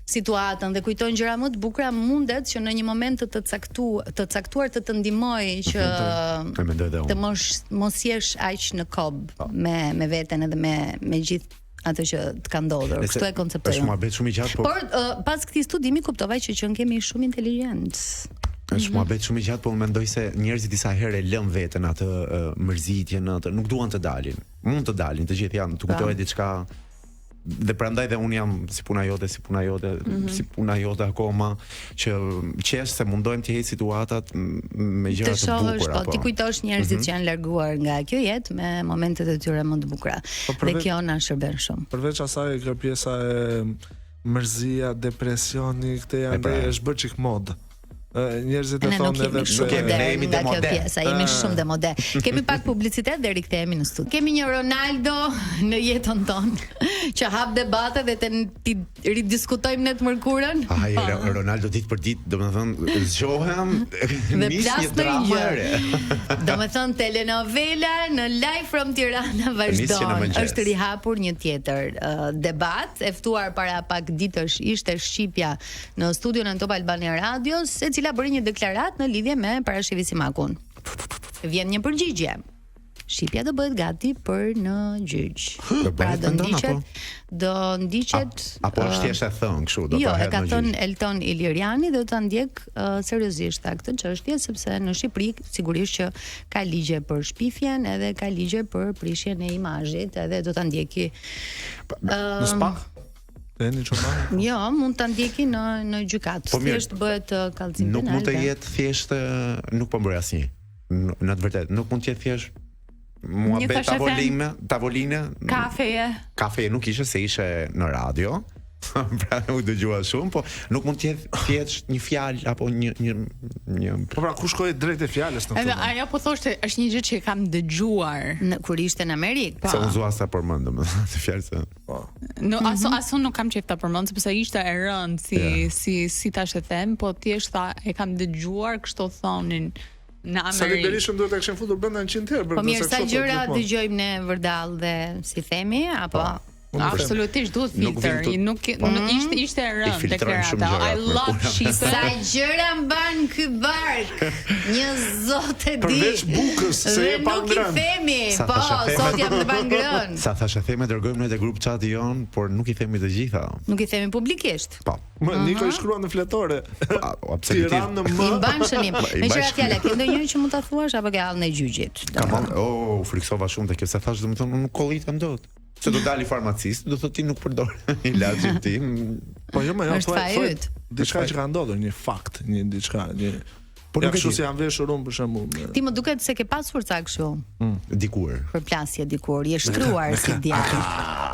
situatën dhe kujton gjëra më të bukura, mundet që në një moment të të caktu, të caktuar të të ndihmoj që E mendoj dhe unë. të mos mos jesh aq në kob me me veten edhe me me gjithë atë që të ka ndodhur. Nëse- Kështu e konceptoj. Është unë. muhabet shumë i gjatë, po Por uh, pas këtij studimi kuptova që qenë kemi shumë inteligjent. Është muhabet shumë i gjatë, po unë mendoj se njerëzit disa herë e lën veten atë uh, mërzitjen, atë nuk duan të dalin. Mund të dalin, të gjithë janë, të kujtohet diçka dhe prandaj dhe unë jam si puna jote, si puna jote, si puna jote akoma që qesh se mundojmë të heq situatat m- me Të gjëra të shohësh, bukura, po, ti kujtosh njerëzit që janë larguar nga kjo jetë me momentet e tyre më të bukura. Po, Dhe përveç- kjo na shërben shumë. përveç asaj kjo pjesa e mërzia, depresioni, këtë E janë pra. dhe është bërë çik mod. Ë, Njerëzit e Ne nuk thonë jemi edhe shumë kemi, ne modern jemi nga kjo demode. pjesa, jemi shumë demode. Kemi pak publicitet dhe rikthehemi në studio. Kemi një Ronaldo në jetën tonë që hap debate dhe të ti ridiskutojmë ne të mërkurën. Ai Ro- Ronaldo ditë për ditë, domethënë zgjohem Dhe nis plas një në drama gjë. e re. Do me thënë telenovela në Live from Tirana Nis që në vazhdon. mëngjes. Është rihapur një tjetër uh, debat, e ftuar para pak ditësh ishte Shqipja në studion e Top Albania Radios, e cila bëri një deklaratë në lidhje me Parashevi Simakun. Vjen një përgjigje. Shqipja do bëhet gati për në gjyq. Do Pra bëhet do mendon, ndiqet, apo? do ndiqet Apo është ë, thjesht e thënë kështu, do Jo, ta e hedh ka në gjyq. thënë Elton Iliriani dhe do ta ndjek uh, seriozisht tha këtë çështje sepse në Shqipëri sigurisht që ka ligje për shpifjen edhe ka ligje për prishjen e imazhit edhe do ta ndjeki. Në spak? Te një çoban. Jo, mund ta ndjeki në në gjykatë. Po mirë, Thjesht bëhet uh, kallëzim Nuk penal. mund të dhe- jetë thjesht ë, nuk po mbroj asnjë. N- Në të vërtetë, nuk mund të jetë thjesht muhabet thashë them. tavoline, tavoline, Kafeje. kafe nuk ishe se ishe në radio. pra nuk dëgjua shumë, po nuk mund të jetë thjesht një fjalë apo një një një Po pra ku shkoi drejt e fjalës në Edhe këtë moment? ajo po thoshte është një gjë që e kam dëgjuar. Në, kur ishte në Amerikë. se unë zua sa përmend domethënë atë fjalë se Po. No, as as unë nuk kam qejf ta përmend sepse ishte e rëndë si Ja. si si tash e them, po thjesht tha e kam dëgjuar kështu thonin në Sali Amerikë. Berishën duhet ta kishin futur brenda 100 herë për Po këtë, mirë, se sa kështu thotë gjëra gjithmonë. dëgjojmë ne vërdall dhe si themi apo Unë them. Absolutisht duhet Nuk vim filtr. tu- Nuk nuk ishte ishte e I rëndë filtrojmë shumë deklarata. I gjërat, love mërkura. Shqipe. Sa gjëra mban ky bark. Një zot e di. Përveç bukës, se Dhe je pa nuk i ngrënë. themi. Sa Po, thashe theme. sot jam të pa ngrënë. Sa thashë theme dërgojmë në te grup chati jon, por nuk i themi të gjitha. Nuk i themi publikisht. Po. Më Niko i shkruan në fletore. A- Absolutisht. Tiranë në I M. mban shënim. I Me mban qira shënim. fjala, ke ndonjë që mund ta thuash apo ke hallin e gjyqit? Kam all, oh, u friksova shumë te kjo se thash domethënë unë nuk kollitem dot. Se do dali farmacist, do thotë ti nuk përdor ilaçin tim. Po jo, më jo, Është thuaj, faji thuaj yt. diçka që ka ndodhur, një fakt, një diçka, një Po Ja nuk e kështu di. si jam veshur unë për shembull. me- Ti më duket se ke pasur ca kështu Dikur. përplasje dikur, je shtruar si djalë.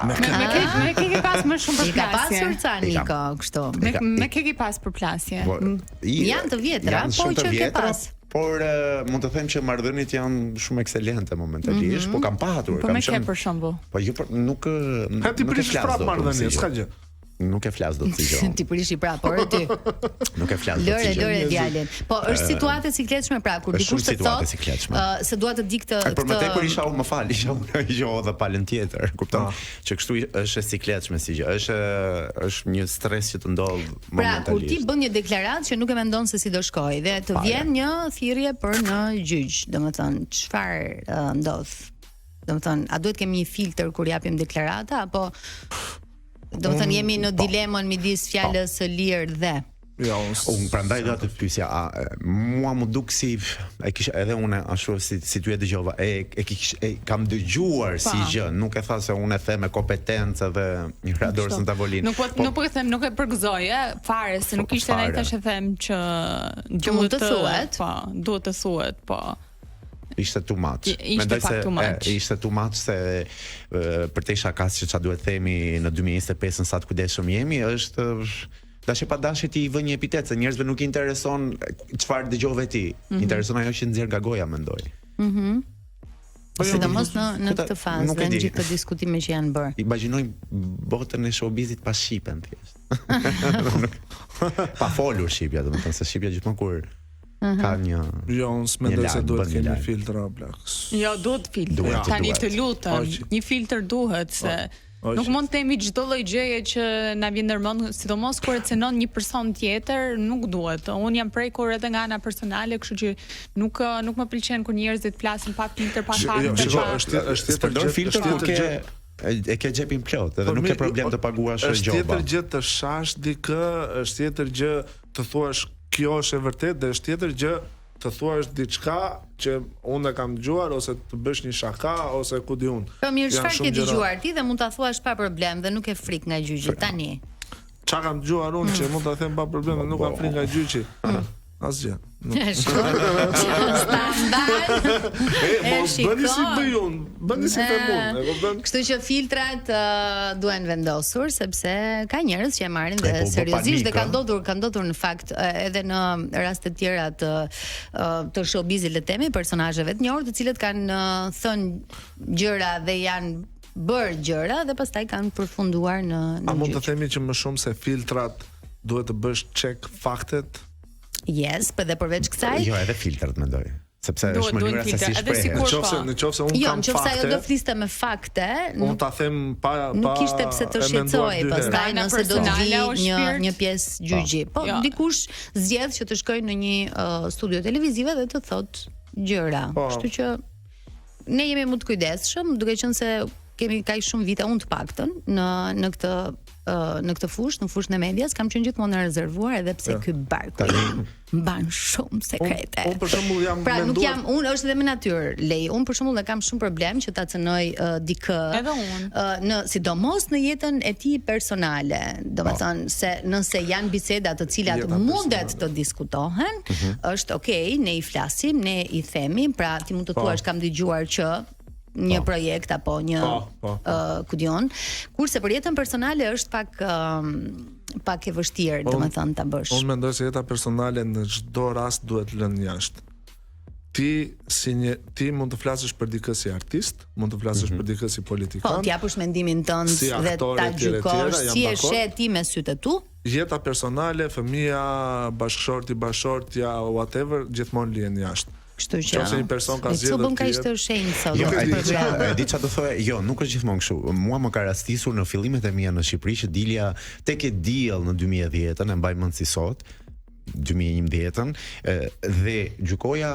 Me me ke me ke ke pas më shumë I ka përplasje. pasur ca I kam. Niko kështu. Me I ka- me ke ke pas përplasje. Po, i- Janë të vjetra, janë po shumë të që ke vjetra, pas. Por eh, mund të them që marrëdhëniet janë shumë ekselente momentalisht, po kam patur, Po kam me ke qenë për shembull. Po jo, por nuk eh, Ha ti nuk e prish flas prap dot unë marrëdhënie, si s'ka gjë. gjë. Nuk e flas dot si gjë. Ti prishi prapë, ore ti. Nuk e flas dot Lëre, si gjë. lëre djalin. Po është situatë e sikletshme pra kur Është dikush shumë të situatë e thotë sikletshme. ë, se dua të di këtë E, Për më këtë tepër isha unë, më fal, isha unë jo dhe palën tjetër, kupton? Që kështu i- është e sikletshme si gjë. Është është një stres që të ndodh Pra, kur ti momentalisht. bën një deklaratë që nuk e mendon se si do shkojë dhe të Fare. vjen një thirrje për në gjyq, domethënë çfarë ë, ndodh? Domethënë, a duhet kemi një filtër kur japim deklarata apo domethënë jemi në po. dilemën midis fjalës së lirë dhe Jo, unë s- Unë prandaj doja të pyesja, a e, mua më duk si e kisha edhe unë ashtu si si ty e dëgjova, e e kish, e kam dëgjuar si gjë, nuk e tha se unë e them me kompetencë dhe një ra dorës në tavolinë. Nuk po nuk po e them, nuk e përgëzoj, e, fare se nuk ishte Fare. ai tash e them që Që mund të thuhet. Po, duhet të thuhet, po. ishte too much. I- ishte Mendoj pak se too much. E, ishte too much se e, për te shakas që ç'a duhet themi në 2025-ën sa të kujdesshëm jemi, është e, dashje pa dashje ti i vë një epitet se njerëzve nuk i intereson çfarë dëgjove ti. Mhm. Intereson ajo që nxjerr nga goja, mendoj. Po jo, sidomos në në Këta- këtë fazë nuk dhe e në di. gjithë këto diskutime që janë bërë. Imagjinojmë botën e showbizit pa shqipen thjesht. Nuk- pa folur shqipja, domethënë se shqipja gjithmonë kur ka një Jo, unë s'mendoj Një se lajm, duhet bën një kemi lajm. filtra plak. Jo, duhet filtër. Duhet, Tani duhet. të lutem, Oqi. një filtër duhet se Oqi. nuk mund të themi çdo lloj gjëje që na vjen ndërmend, sidomos kur e cenon një person tjetër, nuk duhet. Unë jam prekur edhe nga ana personale, kështu që nuk nuk më pëlqen kur njerëzit flasin pa filtër, pa Shiko, fakte. jo, shiko, pa- është është tjetër S'përdor gjë, filtër është kur tjetër ke gjë. e, e ke xhepin plot, edhe Po, nuk mi- ke problem të paguash Është gjoba. tjetër gjë të shash dikë, është tjetër gjë të thuash kjo është e vërtetë dhe është tjetër gjë të thuash diçka që unë e kam dëgjuar ose të bësh një shaka ose ku di unë. Po mirë, Janë çfarë shumë ke gjëra. dëgjuar ti dhe mund ta thuash pa problem dhe nuk ke frikë nga gjyqi tani. Çka kam dëgjuar unë që mund ta them pa problem, dhe nuk kam frikë nga gjyqi. Asgjë. Nuk. Standard. E, E mos bëni si shikon. bëj unë, bëni si them unë, e kupton? Kështu që filtrat uh, duhen vendosur sepse ka njerëz që e marrin dhe E, po, u bë seriozisht dhe panik, ka ë. ndodhur, ka ndodhur në fakt ë, edhe në raste të tjera të ë, të showbizit le të themi, personazheve të njohur të cilët kanë ë, thënë gjëra dhe janë bërë gjëra dhe pastaj kanë përfunduar në A në mund të gjyq. themi që më shumë se filtrat duhet të bësh check faktet? Yes, po dhe përveç kësaj, Jo, edhe filtrat mendoj, sepse Duhet- është mënyra duhen se si filtra, edhe shprehet. sikur- Në qofse po. në qofse unë jo, kam në qoftë se ajo do fakte, fliste me fakte, unë nuk ta them pa pa nuk kishte pse të e menduar shqetësohej dy herë. pastaj Nga nëse do të personale vi o një shpirt. një pjesë gjyqi. Po Jo. dikush zgjedh që të shkojë në një uh, studio televizive dhe të thotë gjëra. Po. Kështu që ne jemi më të kujdesshëm, duke qenë se kemi kaq shumë vite unë të paktën në në këtë uh, në këtë fushë, në fushën e medias, kam qenë gjithmonë e rezervuar edhe pse ky barku Tani- mban shumë sekrete. Unë për shembull jam Pra nuk menduar jam unë është edhe me natyrë, lej. Unë për shembull e kam shumë problem që ta cënoj uh, dikë. Edhe unë. Uh, në sidomos në jetën e tij personale, domethënë se nëse janë biseda të cilat Jeta mundet personale. të diskutohen, është okay, ne i flasim, ne i themi, pra ti mund të thuash kam dëgjuar që një projekt apo një Po, po, po. ë, ku diun, kurse për jetën personale është pak ëm, pak e vështirë, domethënë ta bësh. Unë mendoj se jeta personale në çdo rast duhet lënë jashtë. Ti si një ti mund të flasësh për dikë si artist, mund të flasësh për dikë si Po, politikan. t'japësh mendimin tënd Si dhe aktor ta e tjera e gjykosh tjera, jam si e dakord. sheh ti me sytë e tu. Jeta personale, fëmia, bashkëshorti, bashkëshortja, whatever, gjithmonë lihen jashtë. Kështu që. Qofse një person ka E zgjedhur Cu bën të kaq jetë- të shenjtë sot. Jo, nuk e është di problem. ç'a, e di ç'a do thoya, jo, nuk është gjithmonë kështu. Mua më ka rastisur në fillimet e mia në Shqipëri që dilja tek e diell në 2010-ën, e mbaj mend si sot, 2011-ën, e, dhe gjykoja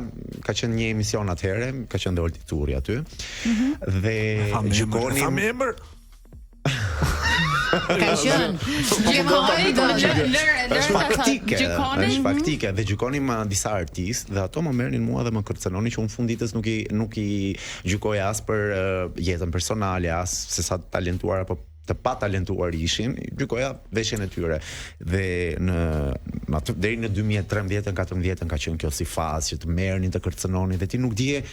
ka qenë një emision atëherë, ka qenë dhe Olti Turi aty. Dhe Tham emër, gjykonim tham emër. Ka qenë. Po, Gjykoni Lëre, lëre, lëre Është ta thotë. faktike, Gjykonin? është faktike dhe gjykonim uh, disa artistë dhe ato më merrnin mua dhe më kërcënonin që unë fund ditës nuk i nuk i gjykoja as për uh, jetën personale, as se sa të talentuar apo të pa talentuar ishin, gjykoja veshjen e tyre. Dhe në në atë deri në 2013-ën, 14-ën ka qenë kjo si fazë që të merrnin, të kërcënonin dhe ti nuk dije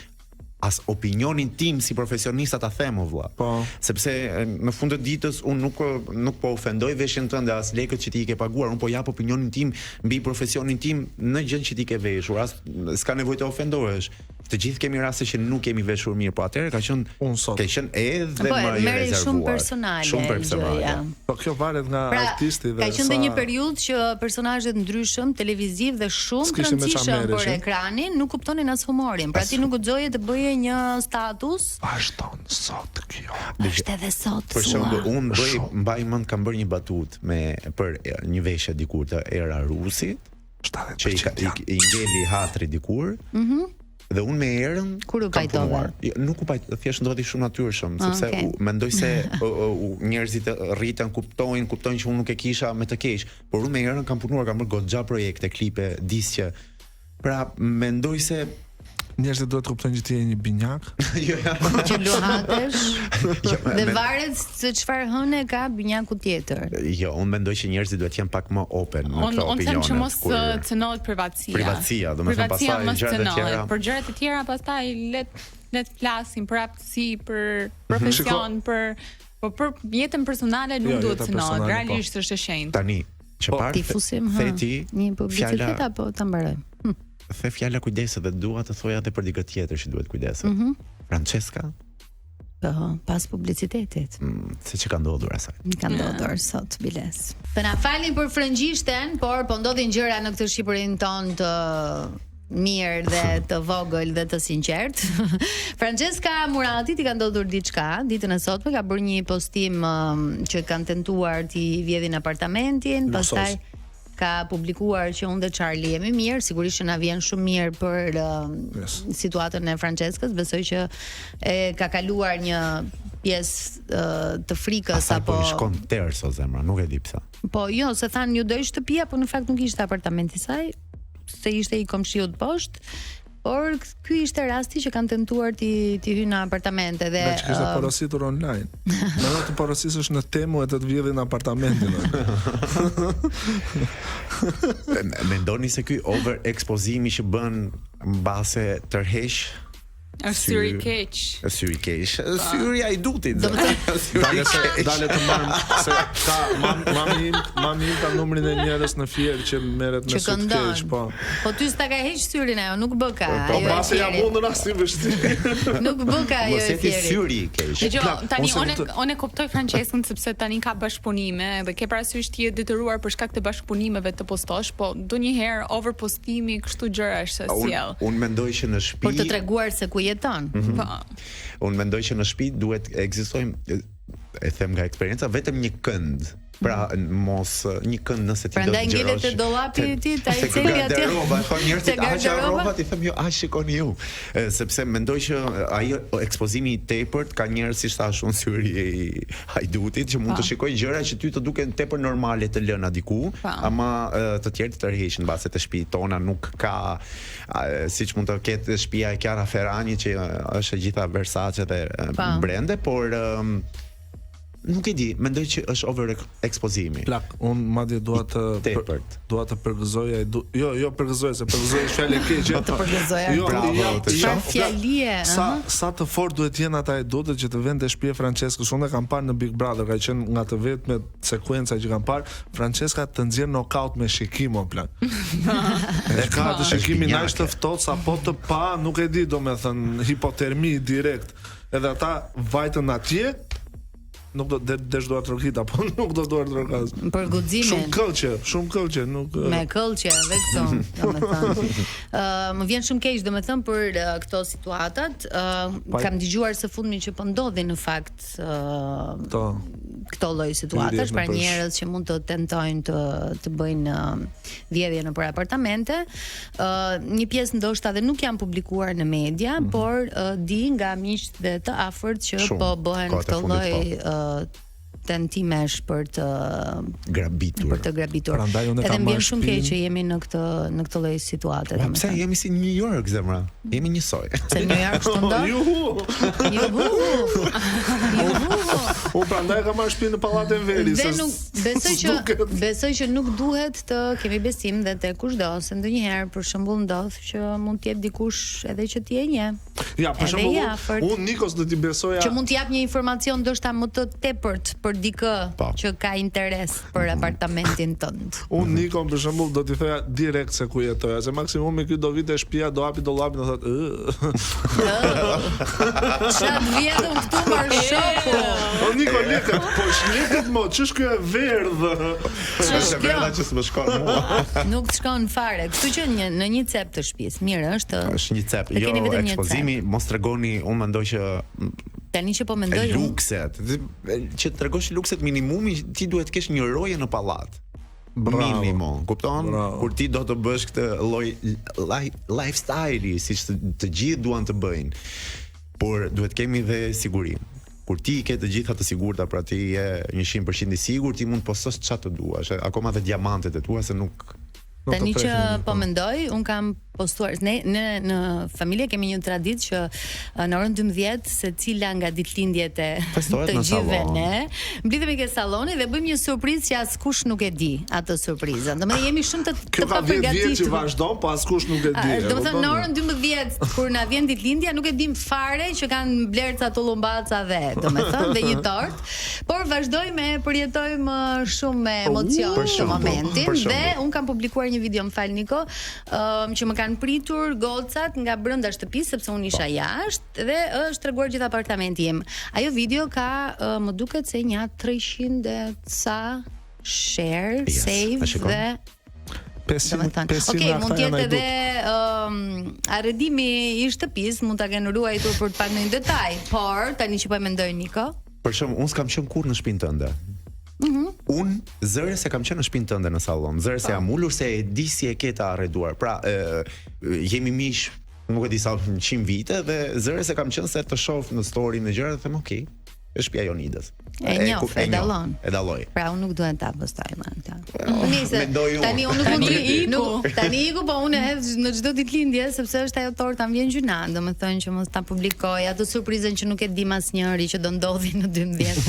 as opinionin tim si profesionista ta them o vlla. Po. Sepse e, në fund të ditës unë nuk nuk po ofendoj veshjen tënde as lekët që ti i ke paguar, unë po jap opinionin tim mbi profesionin tim në gjën që ti ke veshur, as s'ka nevojë të ofendohesh. Të gjithë kemi raste që nuk kemi veshur mirë, po atëherë ka qenë Unë sot. Ka qenë edhe Po, më i merri rezervuar. shumë personale Shumë personale. gjëja. Po kjo varet nga Pra, artisti dhe ka qenë dhe sa- një periudhë që personazhet ndryshëm televiziv dhe shumë të S'kishte me çfarë rëndësishëm për merreshin. ekranin nuk kuptonin as humorin. Pra ti nuk guxoje të bëje një status. Vazhdon sot kjo. Është edhe sot. Për shembull, thua. unë bëj mbaj mend kam bërë një batut me për e, një veshje dikur të Era Rusit, 70% që i, ka, i, janë. i ngeli hatri dikur. Mm Mhm. Dhe unë me Erën Kur u kam pajtove? punuar. Jo, nuk u pajtova, thjesht ndodhi shumë natyrshëm, Ah, sepse okay. u, mendoj se o, o, u, njerëzit rriten, kuptojnë, kuptojnë që unë nuk e kisha me të keq, por unë me Erën kam punuar, kam bërë goxha projekte, klipe, disqe. Pra, mendoj se Njerëzit duhet të kuptojnë që ti je një binjak. jo, ja. Që luhatesh jo, dhe men- varet se çfarë hëne ka binjaku tjetër. Jo, unë mendoj që njerëzit duhet të jenë pak më open në Unë këto un them opinione. që mos kur- uh, cënohet privatësia. Privatësia, domethënë Privatësia pastaj mos gjërat e cënohet. tjera. Për gjërat e tjera pastaj le le të flasim për aftësi, për profesion, për po për jetën personale nuk Jo, duhet jeta cënohet. personale, po. Realisht është e shenjtë. Tani, që Po. parë Ti fusim ha. the ti Një publicitet fjala apo ta mbarojmë? the fjala kujdeset dhe dua të thoja edhe për dikë tjetër që duhet kujdeset. Mhm. Francesca, Po, pas publicitetit. mm, se që ka ndodhur asaj. Më ka ndodhur sot biles. Të na falin për frëngjishten, por po ndodhin gjëra në këtë Shqipërinë tonë të mirë dhe të vogël dhe të sinqert. Francesca Murati ti ka ndodhur diçka ditën e sotme ka bërë një postim um, që kanë tentuar t'i vjedhin apartamentin, Luksoz. pastaj ka publikuar që unë dhe Charlie jemi mirë, sigurisht që na vjen shumë mirë për um, Yes. situatën e Franceskës, besoj që e ka kaluar një pjesë uh, të frikës Asaj apo po i shkon tërso zemra, nuk e di pse. Po jo, se thanë ju doj shtëpia, po në fakt nuk ishte apartamenti i saj, se ishte i komshiut poshtë. Por ky ishte rasti që kanë tentuar ti ti hynë në apartamente dhe Nga që kishte ë, porositur online. Mendo të porosisësh në Temu e të të vjedhin apartamentin. E, Mendoni se ky over ekspozimi që bën mbase tërheq Është syri i keq. Syri i keq. Syri ai dutit. Syri i Dale se keq. dale të marr se ka mam, mami im, mami im ka numrin e njerëz në Fier që merret me që sy të këndon. keq, po. Po ty s'ta ka heq syrin ajo, nuk bë ka. Po ajo e mbase jam Fierit. unë rasti i vështirë. Nuk bë ka ajo Mos e jeti Fierit. syri i keq. Dëgjoj, Plak, tani unë se unë kuptoj- unë e kuptoj Franceskën sepse tani ka bashkëpunime dhe ke parasysh ti je detyruar për shkak të bashkëpunimeve të postosh, po ndonjëherë overpostimi kështu gjëra është se Unë sjell. un mendoj që në shtëpi Për të treguar se ku jeton. Mhm. Po. Unë mendoj që në shtëpi duhet ekzistojmë e them nga eksperienca vetëm një kënd. Pra mos një kënd nëse ti do Prandaj të ngelet xhirosh. te dollapi i ti, ta i te celi atje. Garderoba, thonë njerëzit, Te aq garderoba?" arroba, ti them jo, aq shikoni ju. E, sepse mendoj që ai ekspozimi i tepërt ka njerëz siç thash unë syri i hajdutit që mund të shikojnë gjëra që ty të duken tepër normale të lëna diku, Pa. ama e, të tjerë të tërheqin mbase te shtëpi tona nuk ka a, siç mund të ketë shtëpia e Chiara Ferragni që e, është e gjitha Versace dhe e, Pa. brende, por ëm, nuk e di, mendoj që është over ekspozimi. Plak, unë madje dua të Tepërt. dua të përgëzoj ai du, jo, jo përgëzoj se përgëzoj është fjalë e keqe. Të përgëzoj, Jo, Bravo, jam- të jam- Çfarë fjalie, Sa aha. sa të fort duhet jenë ata e dutët që të vënë te shtëpia e Franceskës. Unë e kam parë në Big Brother, ka qenë nga të vetmet sekuenca që kam parë, Francesca të nxjerr knockout me shikim o plak. e ka të shikimin Është aq të ftohtë sa po të pa, nuk e di, domethënë hipotermi direkt. Edhe ata vajtën atje, nuk do de, desh duar trokit apo nuk do duar trokas. Për guximin. Shumë këllqe, shumë këllqe, nuk Me këllqe edhe këto, domethënë. Ë më vjen shumë keq domethënë për ë, këto situatat. Ë Pa- kam dëgjuar së fundmi që po ndodhin në fakt ë to. këto lloj situatash, Hyrjet pra në përsh. njerëz që mund të tentojnë të të bëjnë ë, vjedhje nëpër apartamente. Ë një pjesë ndoshta edhe nuk janë publikuar në media, por ë, di nga miqtë dhe të afërt që Mhm. Shumë. po bëhen Kohët e këto fundit, lloj po. ë tentimesh për të Grabitur. për të grabitur. Prandaj unë e Edhe kam më vjen marrë shumë keq shtëpinë. që jemi në këtë në këtë lloj situate, Pa, pse domethënë. jemi si New York zemra? Jemi njësoj. Se në New York kështu ndodh? Juhu. Juhu. Juhu. U prandaj kam marrë shtëpinë në pallatin Veri, Dhe se nuk besoj që s'duket. besoj që nuk duhet të kemi besim dhe te kushdo, se ndonjëherë për shembull ndodh që mund të jetë dikush edhe që ti e njeh, Ja, për Edhe shembull, i afërt. unë Nikos do t'i besoja që mund të jap një informacion ndoshta më të tepërt për dikë Po. që ka interes për apartamentin tënd. Unë Nikon për shembull do t'i thoja direkt se ku jetoja, se maksimumi ky do vite te shtëpia, do hapi dollapin do thotë, "Ë." Çfarë të vjedhëm këtu mor shoku? O Niko lekët, po shlekët mo, ç'është kjo e verdhë? Ç'është Është kjo? verdha që s'më shkon mua. Nuk të shkon fare. Kështu që një, në një cep të shtëpisë, mirë është. të- Është një cep. Të Jo, keni vetëm një cep. ekspozimi, mos tregoni, unë mendoj që Tani që po e mendoj unë, lukset, që të tregosh lukset minimumi, ti duhet të kesh një roje në pallat. Bravo. Minimum, kupton? Bravo. Kur ti do të bësh këtë lloj li- lifestyle-i, siç të, të gjithë duan të bëjnë. Por duhet kemi dhe sigurinë. Kur ti i ke të gjitha të sigurta, pra ti je 100% i sigurt, ti mund të postosh çfarë të duash, akoma dhe diamantet e tua se nuk Nuk të Tani që prekin, po mendoj, un kam postuar ne ne në familje kemi një traditë që në orën 12 secila nga ditëlindjet e Festohet të në gjithëve sallon. ne mblidhemi ke salloni dhe bëjmë një surprizë që askush nuk e di atë surprizën. Domethënë jemi shumë të Kjo të ka 10 vjet që papërgatitur. vazhdon, po askush nuk e di. e Do të thënë në kupton? orën 12 kur na vjen ditëlindja nuk e dim fare që kanë blerë ca tullumbaca dhe, domethënë dhe një tort, por vazhdojmë e përjetojmë shumë me emocion Për këtë shembull, momentin për dhe shembull. un kam publikuar një video, më fal Niko, që më kanë pritur gocat nga brenda shtëpisë sepse unë isha jashtë dhe është treguar gjithë apartamenti im. Ajo video ka më duket se një 300 e ca share, Yes, save e shikon? dhe 500 Domethënë, 500 Okej, nga mund këta të janë jetë edhe hajdut. arredimi i shtëpisë, mund ta kenë ruajtur për të parë ndonjë detaj, por tani që po e mendoj Niko, Për shembull, unë s'kam qenë kurrë në shtëpinë tënde. Mhm. Unë zëre se kam qenë në shtëpinë tënde në sallon, zëre se jam ulur se e di si e ke të arreduar. Pra, e, jemi miq, nuk e di sa 100 vite dhe zëre se kam qenë se të shoh në story në gjëra dhe them, "Ok, është shtëpia Jonidës." E njoh, ku- e dallon. E dalloj. pra unë nuk duhet ta postoj më këtë. Nëse mendoj unë. tani unë nuk mund Tani të iku. nuk tani iku, po unë e hedh në çdo ditëlindje sepse është ajo torta më vjen gjyna, domethënë që mos ta publikoj atë surprizën që nuk e dim asnjëri që do ndodhi në 12.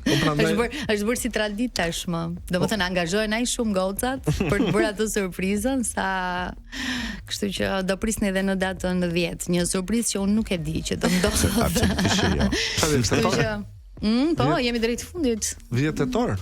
Po prandaj Është bërë është bërë si traditë tashmë. Domethënë angazhohen ai shumë gocat për të bërë atë surprizën sa kështu që do prisni edhe në datën 10, një surprizë që unë nuk e di që do ndodhë. Absolutisht që jo. Çfarë Kështu tetor? që po, jemi drejt fundit. 10 tetor.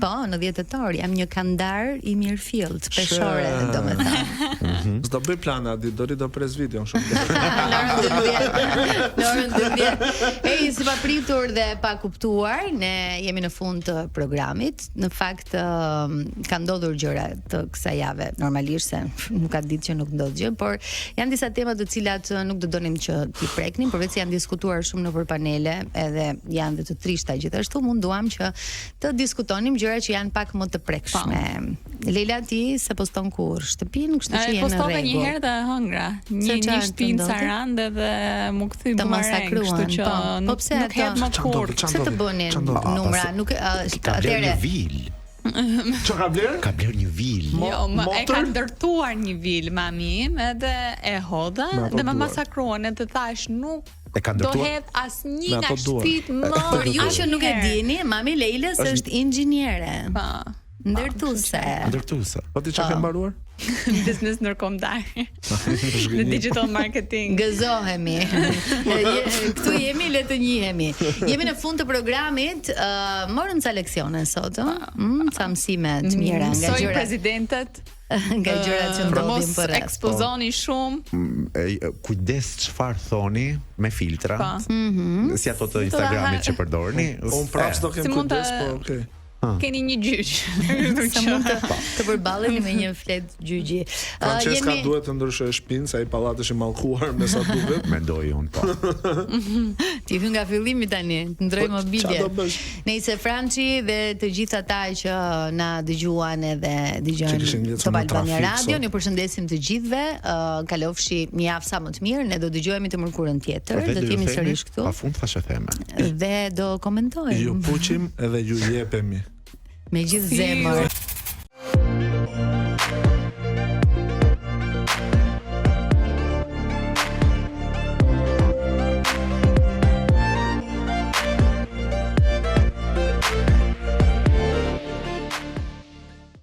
Po, në 10 tetor jam një kandar i mirëfillt, peshore, domethënë. S'do bëj plane atë ditë, do ri do pres videon shumë. Në orën 12. Në orën 12. Ej, si pa pritur dhe pa kuptuar, ne jemi në fund të programit. Në fakt ka ndodhur gjëra të kësaj jave, normalisht se nuk ka ditë që nuk ndodh gjë, por janë disa tema të cilat nuk do donim që t'i preknim, përveç se janë diskutuar shumë nëpër panele, edhe janë dhe të trishta gjithashtu, munduam që të diskutonim gjëra që janë pak më të prekshme. Leila ti se poston kurrë shtëpinë, kështu që E je në postova rregull. një herë dhe e hëngra. Se Një një çfarë të shtëpi në ndodhi? Sarandë dhe mu kthy Të bumerang, masakruan, kështu që po. Po nuk, pse nuk ato? hedh më Qa ndodhi? kurrë. Qa Pse të ndodhi? bënin Qa ndodhi? A, numra, pas- nuk a, Ka blerë një atëre. vilë. Çka ka bler? Ka blerë një vilë. Jo, më, e motër? ka ndërtuar një vilë mami im edhe e hodha Me ato dhe më duar. masakruan edhe thash nuk E ka do ndërtuar- hedh asnjë Me nga ato duar. shtëpit më. Për ju që nuk e dini, mami Leilës është inxhiniere, Po. ndërtuese. Ndërtuese. Po ti çka ke mbaruar? Biznes ndërkombëtar. Në digital marketing. Gëzohemi. Je- Këtu jemi, le të njihemi. Jemi në fund të programit, uh, morëm ca leksione sot, ë? Mm, ca mësime të mira nga Mësoj gjërat, prezidentet nga gjërat që ndodhin Mos përreth. ekspozoni shumë. E, e, kujdes çfarë thoni me filtra. Po. Mhm. Si ato të Instagramit që përdorni. Unë prapë s'do kem Si mund ta- kujdes, po okay. Keni një gjyq. Kështu Se që mund të, të përballeni me një flet gjyqi. Ë, Francesca duhet të ndryshojë shtëpinë, se ai pallat është i mallkuar me sa duket. Mendoj unë po. Ti hyn nga fillimi tani, të ndroj Po, mobilje. qa do bësh? Nëse Franci dhe të gjithë ata që na dëgjuan edhe Që kishin dëgjojnë ngecur Top në Albania trafik Radio, sot. ne përshëndesim të gjithëve. Uh, kalofshi një javë sa më të mirë. Ne do dëgjohemi të mërkurën tjetër, Dhe do të ju jemi themi, sërish këtu Pa fund thashë theme. dhe do komentojmë Ju puqim edhe ju jepemi. me gjithë zemër.